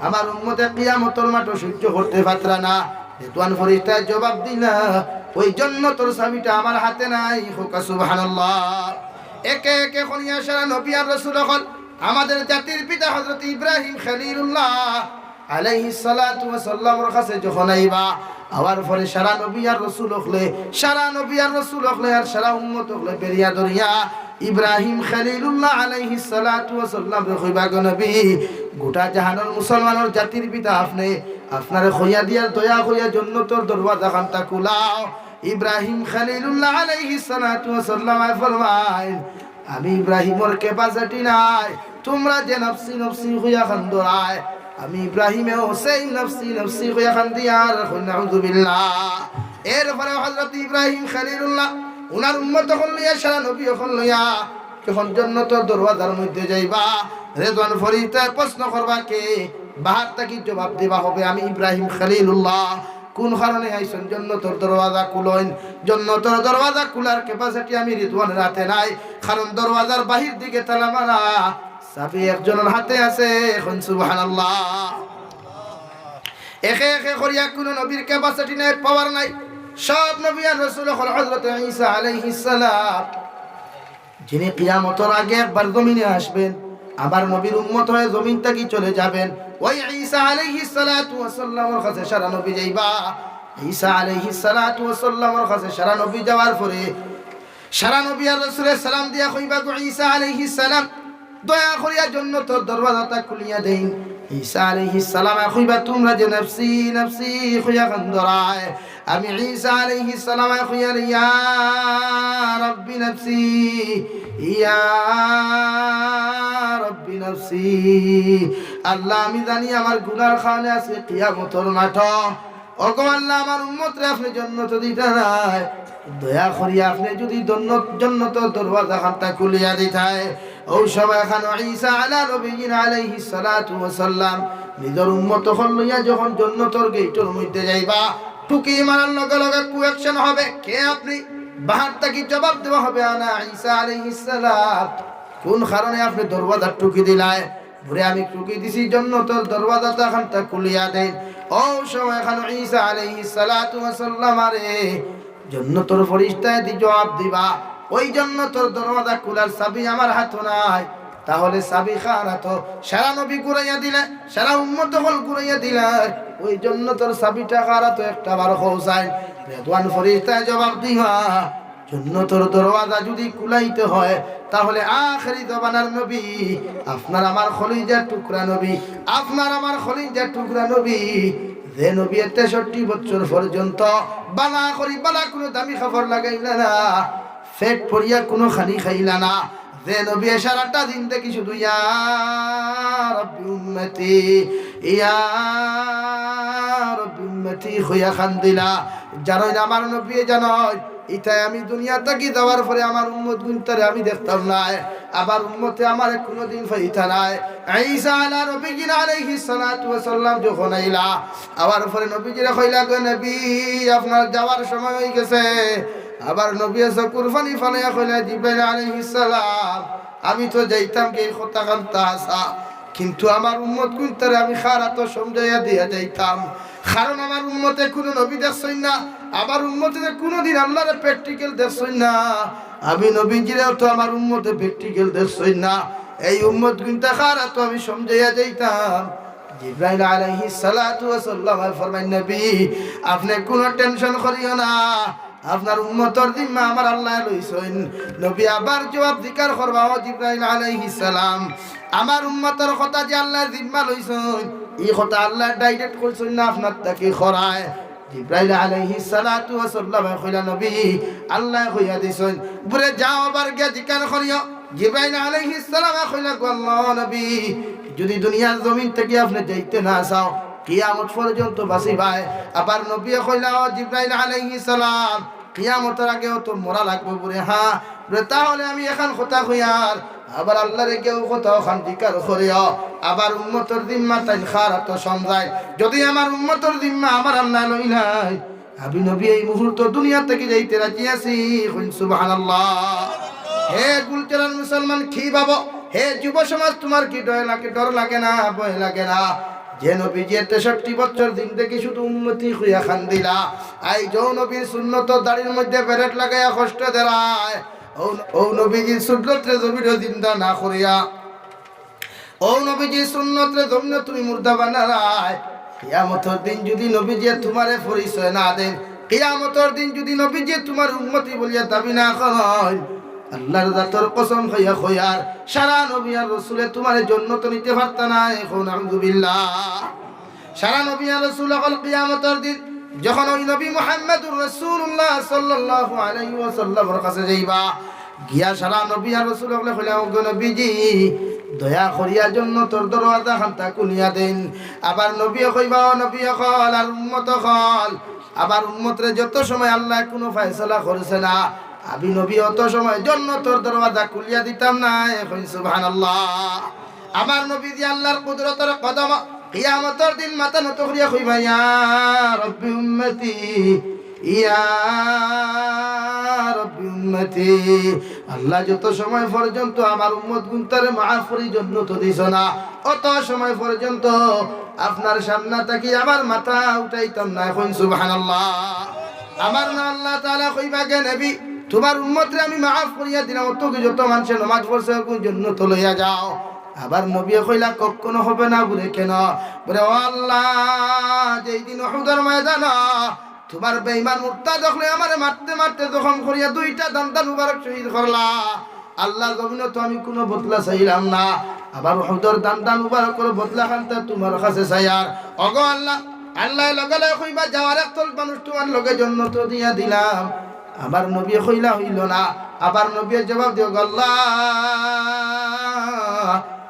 আমার উম্মতে কিয়ামতর মাঠো সহ্য করতে পারতরা না, রেদওয়ান ফেরেশতায় জবাব দিলা, "ওই জন্নতর চাবিটা আমার হাতে নাই।" কউক্কা সুবহানাল্লাহ। একে একে করিয়া সারা নবী আর রাসূল অকল, আমাদের জাতির পিতা হযরত ইব্রাহিম খলিলুল্লাহ আলাইহিস সালাতু ওয়াস সালামর কাছে যখন আইবা, আওয়ার পরে সারা নবী আর রাসূল অকলে, সারা নবী আর রাসূল অকলে আর সারা উম্মত অকলে বেড়িয়া ধরিয়া ইব্রাহিম খলিলুল্লাহ আলাইহিস সালাতু ওয়াস সালামরে কইবা, "গো নবী, গোটা জাহানর মুসলমানর জাতির পিতা আপনে, আপনারে কইয়া দিয়ার দয়া কইয়া জন্নতর দরওয়াজা খানতা খুলাও।" ইব্রাহিম খলিলুল্লাহ আলাইহিস সালাতু ওয়াস সালামে ফরমাইন, "আমি ইব্রাহিমর capacity নাই, তুমরা যে নফসি নফসি কইয়া কান্দরায়, আমি ইব্রাহিমেও সেই নফসি নফসি কইয়া কান্দিয়ার।" কইন নাউজুবিল্লাহ। এরপরে হযরত ইব্রাহিম খলিলুল্লাহ উনার উম্মত অকল লইয়া, সারা নবী অকল লইয়া যখন জন্নতর দরওয়াজার মধ্যে যাইবা, রেদওয়ান ফেরেশতায় প্রশ্ন করবা কে? বাহার থাকি জবাব দিবা হবে, "আমি ইব্রাহিম খলিলুল্লাহ।" কোন কারণে আইছইন? জন্নতর দরওয়াজা খুলইন। জন্নতর দরওয়াজা খুলার capacity আমি রেদওয়ানর হাতে নাই, কারণ দরওয়াজার বাহির দিকে তালা মারা, চাবি একজনর হাতে আছে। কইন সুবহানাল্লাহ। একে একে করিয়া কুনু নবীর capacity নাই, power নাই। সব নবী আর রাসূল অকল হযরত ঈসা আলাইহিস সালাম, যিনি কিয়ামতর আগে একবার জমিনে আসবেন, আমার নবীর উম্মত হয়ে জমিন থাকি চলে যাবেন, ওই ঈসা আলাইহিস সালাতু ওয়াস সালামর কাছে সারা নবী যাইবা। ঈসা আলাইহিস সালাতু ওয়াস সালামর কাছে সারা নবী যাওয়ার পরে সারা নবী আর রাসূলে সালাম দিয়া কইবা, "গো ঈসা আলাইহিস সালাম, দয়া করিয়া জন্নতর দরওয়াজাটা খুলিয়া দেইন।" ঈসা আলাইহিস সালামে কইবা, "তুমরা যে নফসি নফসি কইয়া কান্দরায়, আমি ঈসা আলাইহিস সালামে কইয়ার, ইয়া রব্বি নফসি, ইয়া রব্বি নফসি। আল্লাহ, আমি জানি আমার গুনার কারণে আজকে কিয়ামতর মাঠো, ওগো আল্লাহ, আমার উম্মতরে আপনে জন্নত দিতা নায়, দয়া করিয়া আপনে যুদি জন্নত, জন্নতর দরওয়াজা খানতা খুলিয়া দিতায়।" অউ সময় খানো ঈসা আলা নবিয়্যিনা আলাইহিস সালাতু ওয়াস সালাম নিজর উম্মত অকল লইয়া যখন জন্নতর গেইটর মধ্যে যাইবা, টুকি মারার লগে লগে question হবে, "কে আপনি?" বাহার থাকি জবাব দেওয়া হবে, "আনা ঈসা আলাইহিস সালাম।" কোন কারণে আপনে দরওয়াজাত টুকি দিলায়? বুলে, "আমি টুকি দিছি, জন্নতর দরওয়াজাটা খানতা খুলিয়া দেইন।" অউ সময় খানো ঈসা আলাইহিস সালাতু ওয়াস সালামরে জন্নতর ফিরিস্তায় দি জবাব দিবা, "ওই জন্নতর দরওয়াজা খুলার চাবি আমার হাতো নাই, তাহলে চাবি কার হাতো?" সারা নবী ঘুরাইয়া দিলে, সারা উম্মত অকল ঘুরাইয়া দিলে, ওই জন্নতর চাবিটা কার হাতো একটা বার কও চাইন। রেদওয়ান ফিরিস্তায় জবাব দিবা, "জন্নতর দরওয়াজা যুদি খুলাইতে হয়, তাহলে আখেরি জমানার নবী, আপনার আমার কলিজার টুকরা নবী, আপনার আমার কলিজার টুকরা নবী, যে নবী তেষট্টি বছর পর্যন্ত বালা করি বালা কুনু দামি কাপড় লাগাইলা না, পেট ভরিয়া কুনু খানি খাইলা না, যে নবী সারাটা জিন্দেগি শুধু ইয়া রব্বি উম্মতি, ইয়া রব্বি উম্মতি কইয়া কান্দিলা।" জানইন আমার নবীয়ে জানইন, ইতায় আমি দুনিয়া থাকি যাওয়ার পরে আমার উম্মত গুনতারে আমি দেখতাম নায়, আবার উম্মতে আমারে কুনুদিন পাইতা নায়। ঈসা আলা নবিয়্যিনা আলাইহিস সালাতু ওয়াস সালাম যখন আইলা, আওয়ার পরে নবীজিরে কইলা, "গো নবী, আপনার যাওয়ার সময় অইগেছে।" আবার নবীয়ে চকুর পানি ফালাইয়া কইলা, "জিব্রাইল আলাইহিস সালাম, আমি তো যাইতাম গি, এই কথাখান তো হাছা, কিন্তু আমার উম্মত গুনতারে আমি কার হাতো সমঝাইয়া দিয়া যাইতাম, কারণ আমার উম্মতে কুনু নবী দেখছইন না, আমার উম্মতে কুনুদিন আল্লারে practical দেখছইন না, আমি নবীজিরেও তো আমার উম্মতে practical দেখছইন না, এই উম্মত গুনতা কার হাতো আমি সমঝাইয়া যাইতাম।" জিব্রাইল আলাইহিস সালাতু ওয়াস সালামে ফরমাইন, "নবী, আপনে কুনু tension করিও না, আপনার উম্মতর জিম্মা আমার আল্লায় লইছইন।" নবী আবার জবাব জিকার করবা, "ও জিব্রাইল আলাইহিস সালাম, আমার উম্মতর কথা যে আল্লায় জিম্মা লইছইন, ই কথা আল্লায় direct কইছইন না আপনার থাকি করায়?" জিব্রাইল আলাইহিস সালাতু ওয়াস সালামে কইলা, "নবী, আল্লায় কইয়া দিছইন।" বুলে, "যাও আবার গিয়া জিকার করিও।" জিব্রাইল আলাইহিস সালামে কইলা, "গো আল্লাহ নবী, যুদি দুনিয়ার জমিন থাকি আপনে যাইতে না চাও, কিয়ামত পর্যন্ত বাঁচিবায়।" আবার নবীয়ে কইলা, "ও জিব্রাইল আলাইহিস সালাম, কিয়ামতর আগেও তো মরা লাগবো।" বুলে, "হ্যাঁ।" বুলে, "তাহলে আমি এখান কথা কইয়ার, আবার আল্লারে গিয়াও কথা ওখান জিকার করিও, আবার উম্মতর জিম্মা তাইন কার হাতো সমঝাইন, যুদি আমার উম্মতর জিম্মা আমার আল্লায় লইলাইন, আমি নবী এই মুহূর্ত দুনিয়া থাকি যাইতে রাজি আছি।" কইন সুবহানাল্লাহ। হে গুলচরার মুসলমান, কি ভাবো? হে যুব সমাজ, তুমার কি ডর লাগে, ডর লাগে না, ভয় লাগে না? যে নবীজিয়ে তেষট্টি বছর জিন্দেগি শুধু উম্মতি কইয়া কান্দিলা, আইজ অউ নবীর সুন্নতর দাড়ির মধ্যে বেরেট লাগাইয়া কষ্ট দেরায়, অউ, অউ নবীজির সুন্নতরে জমিনো জিন্দা না করিয়া, অউ নবীজির সুন্নতরে জমিনো তুমি মুর্দা বানারায়। কিয়ামতর দিন যুদি নবীজিয়ে তুমারে পরিচয় না দেইন, কিয়ামতর দিন যুদি নবীজিয়ে তুমার উম্মতি বলিয়া দাবি না করইন, আল্লার জাতর কসম খাইয়া কইয়ার, সারা নবী আর রসুলে তুমারে জন্নতো নিতে পারতা নায়। কও নাউজুবিল্লাহ। সারা নবী আর রসুল অকল কিয়ামতর দিন যখন অউ নবী মুহাম্মাদুর রাসূলুল্লাহ সাল্লাল্লাহু আলাইহি ওয়াসাল্লামর কাছে যাইবা, গিয়া সারা নবী আর রসুল অকলে কইলা, "ওগো নবীজি, দয়া করিয়া জন্নতর দরওয়াজা খান্তা খুলিয়া দেইন।" আবার নবীয়ে কইবা, "ও নবী অকল আর উম্মত অকল, আমার উম্মতরে যত সময় আল্লায় কুনু ফয়সালা করছে না, আমি নবী অত সময় জন্নতর দরওয়াজা খুলিয়া দিতাম নায়।" কইন সুবহানাল্লাহ। আমার নবীজি আল্লার কুদরতর কদম, কিয়ামতর দিন মাথা নত করিয়া কইবা, "ইয়া রব্বি উম্মতি, ইয়া রব্বি উম্মতি।" আল্লাহ, যত সময় পর্যন্ত আমার উম্মত গুনতারে মাফ করি জন্নতো দিছো না, অত সময় পর্যন্ত আপনার সামনা থাকি আমার মাথা উঠাইতাম না। কইন সুবহানাল্লাহ। আমার না আল্লাহ তাআলা কইবা, "গে নবী, তুমার উম্মতরে আমি মাফ করিয়া দিলাম, অত কি যত মানষে নমাজ পড়ছে, অগুন জন্নতো লইয়া যাও।" আবার নবীয়ে কইলা, "কখনো হবে না।" বুলে, "কেন?" বুলে, "ও আল্লাহ, যেই দিন উহুদর ময়দানো তুমার বেঈমান মুরতাদ অকলে আমারে মারতে মারতে জখম করিয়া দুইটা দান্দা মুবারক শহীদ করলা, আল্লাহ, জমিনো তো আমি কুনু বদলা চাইলাম না, আবার উহুদর দান্দা মুবারকর বদলা খান্তা তুমার কাছে চাইয়ার।" ওগো আল্লাহ, আল্লায় লগে লগে কইবা, "যাও, আরেক দল মানুষ তুমার লগে জন্নতো দিয়া দিলাম।" আমার নবীয়ে কইলা, "অইলো না।" আবার নবীয়ে জবাব দিও, "গো আল্লাহ,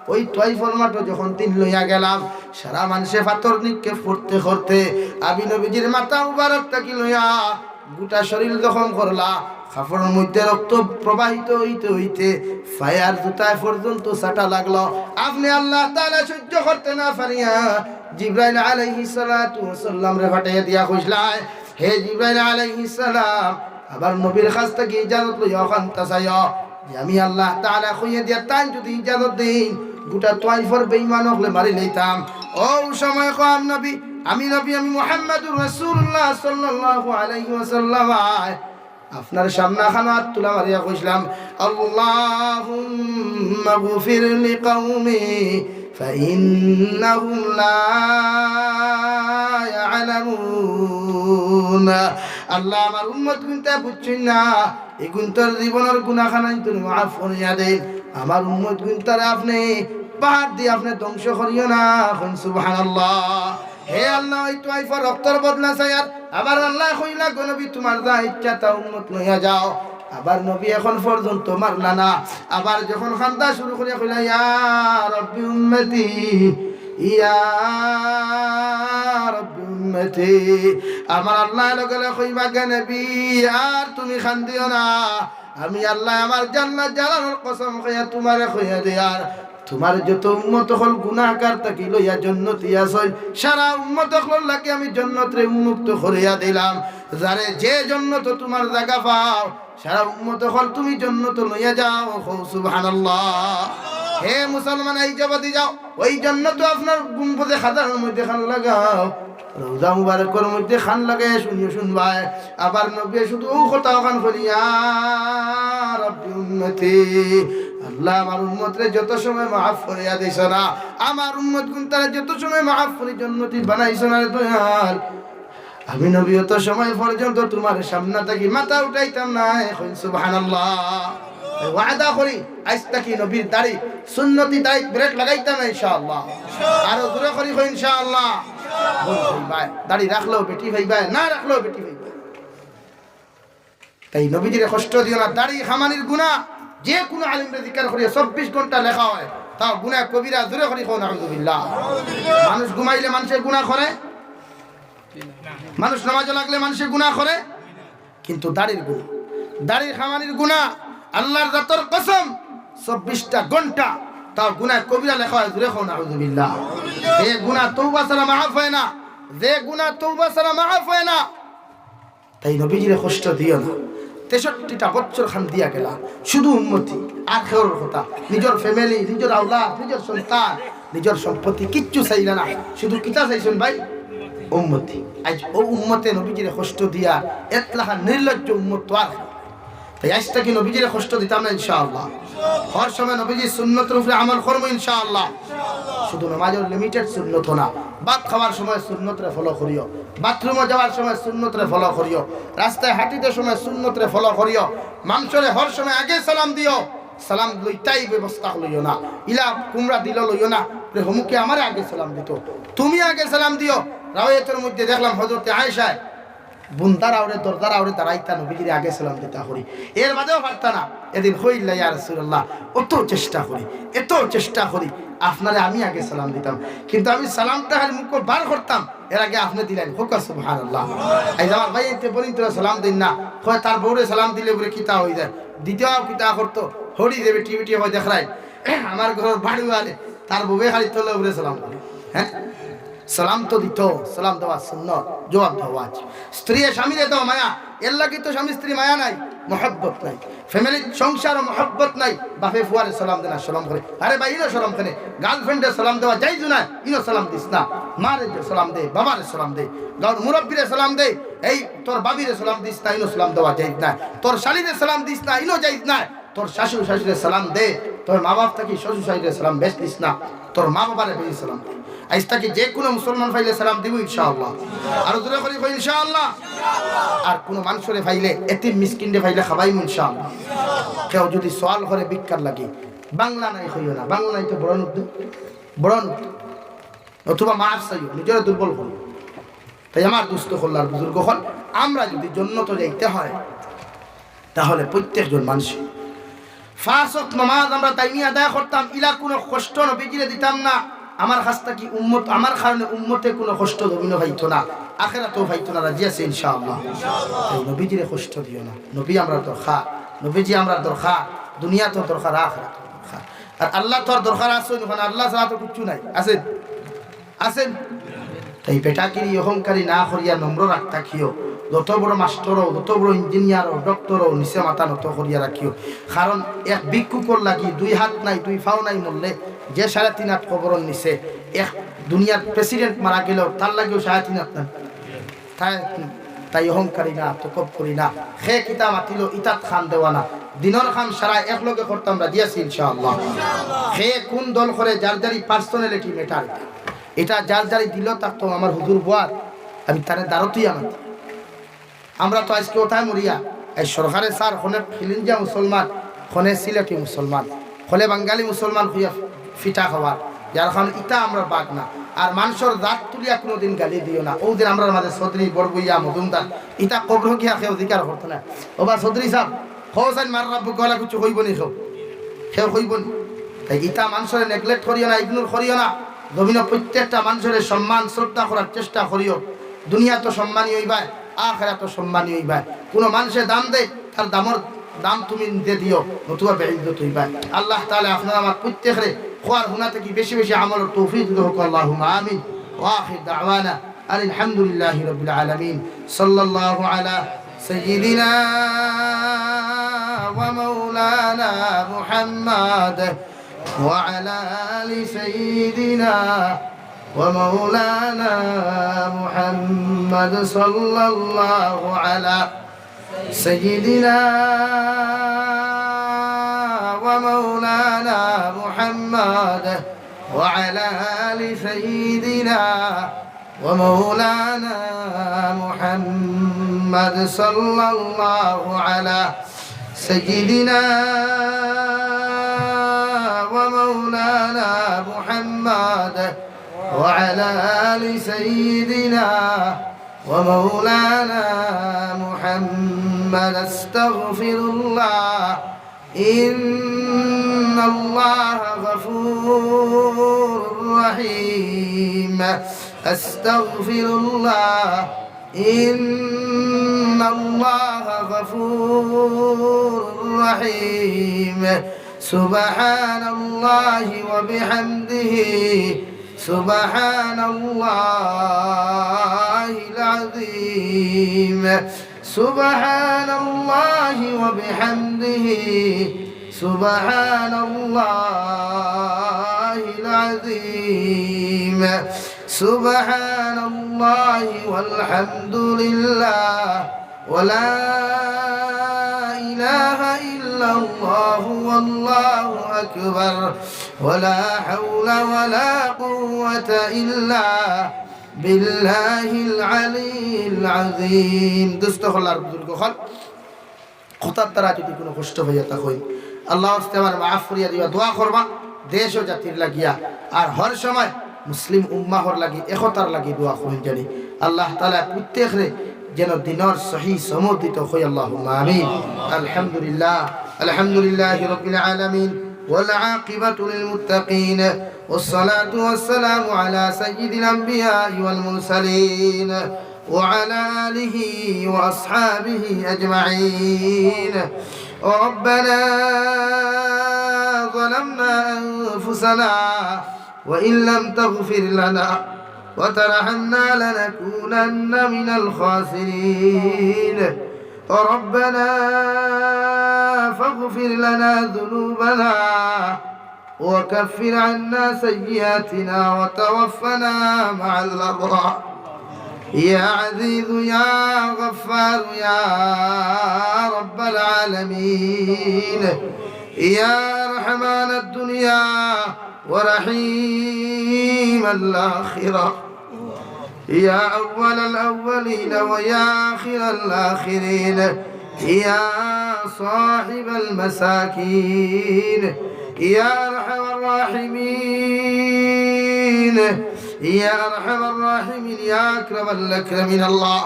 ওই তাইফর মাঠো যখন তীর লইয়া গেলাম, সারা মানষে পাথর নিক্ষেপ করতে করতে আমি নবীজির মাথা মুবারক থাকি লইয়া গুটা শরীল জখম করলা, কাপড়র মধ্যে রক্ত প্রবাহিত অইতে অইতে পায়ার জুতায় পর্যন্ত চাটা লাগলো। আপনে আল্লাহ তাআলা সহ্য করতে না পারিয়া জিব্রাইল আলাইহিস সালাতু ওয়াস সালামরে পাঠাইয়া দিয়া কইছলায়, 'হে জিব্রাইল আলাইহিস সালাম, আমার নবীর কাছ থাকি ইজাজত লইয়া অখানতা চাইও, যে আমি আল্লাহ তাআলা কইয়া দিয়া তাইন যুদি ইজাজত দেইন, গুটা তাইফর বেঈমান অকলে মারি লইতাম।' অউ সময় কও, "আমি নবী, আমি নবী, আমি মুহাম্মাদুর রাসূলুল্লাহ সাল্লাল্লাহু আলাইহি ওয়াসাল্লাম, আয়, আপনার সামনা খানো আত তুলা মারিয়া কইছলাম, 'আল্লাহুম্মা গফির লিকাওমি ফাইন্নাহুম লা ইয়ালামুন।' আল্লাহ, আমার উম্মত গুনতা বুঝছইন না, ইগুনতর জীবনর গুনাহ খানাইন তুমি মাফ করিয়া দেইন। আমার উম্মত গুনতারে আপনে পাহাড় দিয়া আপনে ধ্বংস করিও না।" কইন সুবহানাল্লাহ। হে আল্লাহ, ওই তাইফর রক্তর বদলা চাইয়ার। আবার আল্লায় কইলা, "গো নবী, তুমার যা ইচ্ছা তা উম্মত লইয়া যাও।" আবার নবী এখন পর্যন্ত মারলা না। আবার যখন কান্দা শুরু করিয়া কইলা, "ইয়া রব্বি উম্মতি, ইয়া রব্বি উম্মতি।" আমার আল্লায় লগে লগে কইবা, "গে নবী, আর তুমি কান্দিও না। আমি আল্লায় আমার জাল্লা জালালর কসম খাইয়া তুমারে কইয়া দেয়ার, তুমার যত উম্মত অকল গুনাহগার থাকি লইয়া জন্নতি আছইন, সারা উম্মত অকলর লাগি আমি জন্নতরে উন্মুক্ত করিয়া দিলাম। যারে যে জন্নতো তুমার জাগা পাও, সারা উম্মত অকল তুমি জন্নতো লইয়া যাও।" কও সুবহানাল্লাহ। হে মুসলমান, আইজ বাদে যাও, ওই জন্নতো আপনার গুম্বুজে খাজার মধ্যে খান লাগাও, রওজা মুবারকর মধ্যে খান লাগাইয়া শুনিও শুনবায়। আবার নবীয়ে শুধু অউ কথা অখান কইলা, "ইয়া রব্বি উম্মতি।" আল্লাহ, আমার উম্মতরে যত সময় মাফ করিয়া দিছো না, আমার উম্মত গুনতারে যত সময় মাফ করি জন্নতি বানাইছো না রে দয়াল, আমি নবী অত সময় পর্যন্ত তুমার সামনা থাকি মাথা উঠাইতাম না। কইন সুবহানাল্লাহ। ওয়াদা করি, আইজ থাকি নবীর দাড়ি, সুন্নতি দাড়িত বেরেট লাগাইতাম না ইনশাআল্লাহ। আরো জোরে করি কই ইনশাআল্লাহ। বইন পাইবায়, দাড়ি রাখলেও বেটি পাইবায়, না রাখলেও বেটি পাইবায়। তাই নবীজিরে কষ্ট দিও না, দাড়ি কামানির গুনা। যে কুনু আলিমরে জিকার করিয়া চব্বিশ ঘন্টা লেখা অয়, তাও গুনা কবিরা। জোরে করি কও নাউজুবিল্লাহ। মানুষ ঘুমাইলে মানষে গুনা করে, মানুষ নামাজো লাগলে মানষে গুনা করে, কিন্তু দাড়ির গুনা, দাড়ির কামানির গুনা, আল্লার জাতর কসম, চব্বিশটা ঘন্টা তাও গুনা কবিরা লেখা অয়। জোরে কও নাউজুবিল্লাহ। যে গুনা তওবা ছাড়া মাফ অয় না, যে গুনা তওবা ছাড়া মাফ অয় না। তাই নবীজিরে কষ্ট দিও না। তেষট্টিটা বছর কান্দিয়া গেলা, শুধু উম্মতি, আর কেউর কথা, নিজর family, নিজর আওলাদ, নিজর সন্তান, নিজর সম্পত্তি কিচ্ছু চাইলা না, শুধু কিতা চাইছইন ভাই? উম্মতি। আইজ অউ উম্মতে নবীজিরে কষ্ট দিয়া এতলাখান নির্লজ্জ উম্মত তো আর। তাই আইজ থাকি নবীজিরে কষ্ট দিতাম না ইনশাআল্লাহ। হর সময় নবীজির সুন্নতর উপরে আমল করমু ইনশাআল্লাহ। শুধু নমাজর limited সুন্নত না, ভাত খাওয়ার সময় সুন্নতরে follow করিও, বাথরুমো যাওয়ার সময় সুন্নতরে follow করিও, রাস্তায় হাঁটিতে সময় সুন্নতরে follow করিও। মানষরে হর সময় আগে সালাম দিও, সালাম লইতাই ব্যবস্থা লইও না, ইলা কুমড়া দিল লইও না, রে হমুকে আমারে আগে সালাম দিত, তুমি আগে সালাম দিও। রাওয়ায়াতর মধ্যে দেখলাম হযরতে আয়েশায় বুন্দার আউরে, দরজার আউরে দাঁড়াইতা, নবীজিরে আগে সালাম দিতা করি, এর বাদেও পারতা না। এদিন কইলা, "ইয়া রাসূলুল্লাহ, অত চেষ্টা করি, এত চেষ্টা করি, আপনারে আমি আগে সালাম দিতাম, কিন্তু আমি সালামটা খালি মুখো বার করতাম, এর আগে আপনে দিলাইন।" কউক্কা সুবহানাল্লাহ। আইজ আমার ভাইয়াইন্তে বইনাইন্তরে সালাম দেইন না, কয় তার বউরে সালাম দিলে বুলে কিতা অইযায়, দিতেও কিতা করতো, হরি দেবে টিভি টিভি দেখরায়, আমার ঘরর বাড়িওয়ালে তার বউয়ে খালি তলে উপরে সালাম করে। হ্যাঁ, সালাম তো দিত, সালাম দেওয়া সুন্নত, জবাব দেওয়া ওয়াজিব। স্ত্রীয়ে স্বামীরে দেওয়া মায়া, এর লাগি তো স্বামী স্ত্রী মায়া নাই, মহব্বত নাই। ফ্যামিলির সংসারো মহব্বত নাই, বাপে ফুয়ারে সালাম দেনা শরম করে। আরে ভাই, ইনো শরম কেনে? গার্লফ্রেন্ডরে সালাম দেওয়া জায়েজ না, ইনো সালাম দিস না। মারে সালাম দে, বাবারে সালাম দে, গাঁওর মুরব্বিরে সালাম দে। এই তোর ভাবিরে সালাম দিস না, ইনো সালাম দেওয়া জায়েজ না। তোর শালিরে সালাম দিস না, ইনো জায়েজ না। তোর শ্বশুর শাশুড়িরে সালাম দে, তোর মা বাপ থাকি শ্বশুর শাশুড়িরে সালাম বেশ দিস না, তোর মা বাবারে বেশি সালাম দে। আইজ থাকি যে কুনু মুসলমান পাইলে সালাম দিমু ইনশাআল্লাহ। আরো জোরে করি কই ইনশাআল্লাহ। আর কুনু মানষরে পাইলে, এতিম মিসকিনরে পাইলে খাবাইমু ইনশাআল্লাহ। কেউ যুদি সওয়াল করে ভিক্ষার লাগি, বাংলা নাই কইও না, বাংলা নাই তো বড় নুত, বড় নুত, অথবা মাফ চাইও, নিজরে দুর্বল করিও। তাই আমার দোস্ত অকল আর বুজুর্গ অকল, আমরা যুদি জন্নতো যাইতে হয়, তাহলে প্রত্যেকজন মানষে পাঁচ ওয়াক্ত নামাজ আমরা টাইমে আদায় করতাম, ইলা কুনু কষ্ট নবীজিরে দিতাম না। আমার কাছ থাকি উম্মত, আমার কারণে উম্মতে কুনু কষ্ট জমিনো পাইতো না, আখেরাতেও পাইতো না, রাজি আছে ইনশাআল্লাহ। তাই নবীজিরে কষ্ট দিও না, নবী আমরার দরকার, নবীজি আমরার দরকার, দুনিয়াতেও দরকার, আখেরাতেও দরকার। আর আল্লাহ তো আর দরকার আছে না, আল্লাহ ছাড়া তো কিচ্ছু নাই, আছে? আছেন? তাই বেটাগিরি, অহংকারী না করিয়া নম্র রাখতা কিও। যত বড় মাস্টর অও, যত বড় ইঞ্জিনিয়ার অও, ডক্টর অও, নিচে মাথা নত করিয়া রাখিও। কারণ এক ভিক্ষুকর লাগি দুই হাত নাই, দুই পাও নাই মরলে, যে সাড়ে তিন হাত কবরর নিচে, এক দুনিয়ার প্রেসিডেন্ট মারা গেলেও তার লাগিও সাড়ে তিন হাত নাই। তাই, তাই অহংকারী না, তকব্বুরি না। হে কিতা মাতিল, ইতাত কান দেওয়া না। দিনর কাম সারা একলগে করতাম, রাজি আছি ইনশাআল্লাহ। হে কুন দল করে, যার যারই personality matter। ইটা যার যারই দিলো থাকতো, আমার হুজুর বওয়াত, আমি তারে দারতুইয়া মাতি। আমরা তো আইজকে অতায় মরিয়া, এই সরকারে স্যার, কনে খিলিঞ্জিয়া মুসলমান, কনে সিলেটি মুসলমান, কনে বাঙালি মুসলমান কইয়া ফিটা খাওয়ার, যার কারণে ইতা আমরার বাগ না। আর মানষর জাত তুলিয়া কুনুদিন গালি দিও না। অউ দিন আমরার মাঝে চৌধুরী, বড়ভুইয়া, মজুমদার, ইতা কবরো গিয়া কেউ জিকার করতো না, "ওবা চৌধুরী সাব, কও চাইন মার রাব্বু গলা কিচ্ছু কইবো নি কেউ?" কেউ কইবো নি? তাই ইতা মানষরে neglect করিও না, ignore করিও না। জমিনো প্রত্যেকটা মানষরে সম্মান, শ্রদ্ধা করার চেষ্টা করিও। দুনিয়াত সম্মানী অইবায়, আখেরাত সম্মানী অইবায়। কুনু মানষে দাম দে, তার দামর দাম তুমি নিজে দিও, নতুবা বেইজ্জত অইবায়। আল্লাহ তাআলা আপনার আমার প্রত্যেকরে কওয়ার হুনা থাকি বেশি বেশি আমলর তৌফিক দেউক, আল্লাহুম্মা আমিন। ওয়া আখির দাওয়ানা আনিল হামদুলিল্লাহি রাব্বিল আলামিন। সাল্লাল্লাহু আলা সাইয়্যিদিনা ওয়া মাওলানা মুহাম্মদ ওয়া আলা আলি সাইয়্যিদিনা ومولانا محمد، صلى الله على سيدنا ومولانا محمد وعلى آل سيدنا ومولانا محمد، صلى الله على سيدنا ومولانا محمد وعلى آل سيدنا ومولانا محمد. أستغفر الله، إن الله غفور رحيم. أستغفر الله، إن الله غفور رحيم. سبحان الله وبحمده، سبحان الله العظيم. سبحان الله وبحمده، سبحان الله العظيم. سبحان الله والحمد لله ولا إله إلا الله والله أكبر ولا حول ولا قوة إلا بالله العلي العظيم. দুস্ত অকল আর বুজুর্গ অকল, কথার দ্বারা যদি কুনু কষ্ট অইয়া থাকইন, আল্লাহ আস্তে আমার মাফ করিয়া দিবা, দোয়া করবা দেশ ও জাতির লাগিয়া, আর হর সময় মুসলিম উম্মাহর লাগি, একতার লাগি দোয়া করইন জানি। আল্লাহ তাআলা প্রত্যেকরে যেন দ্বীনর সহি সমর্থিত অই, আল্লাহুম্মা আমিন। الحمد لله، الحمد لله رب العالمين، والعاقبة للمتقين، والصلاة والسلام على سيد الأنبياء والمرسلين، وعلى آله وأصحابه أجمعين. ربنا ظلمنا أنفسنا وإن لم تغفر لنا وترحمنا لنكونن من الخاسرين. ربنا فاغفر لنا ذنوبنا وكفر عنا سيئاتنا وتوفنا مع الأبرار. يا عزيز يا غفار يا رب العالمين، يا رحمن الدنيا ورحيم الآخرة، يا أول الأولين ويا آخر الآخرين، يا صاحب المساكين، يا أرحم الراحمين، يا أرحم الراحمين، يا أكرم الأكرمين. আল্লাহ,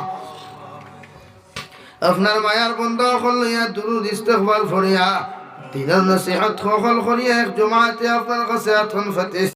আপনার মায়ার বন্দা অকল লইয়া দুরুদ ইস্তেগফার পড়িয়া, দ্বীনর নসিহত অকল করিয়া এক জমাতে আপনার কাছে আতন ফাতে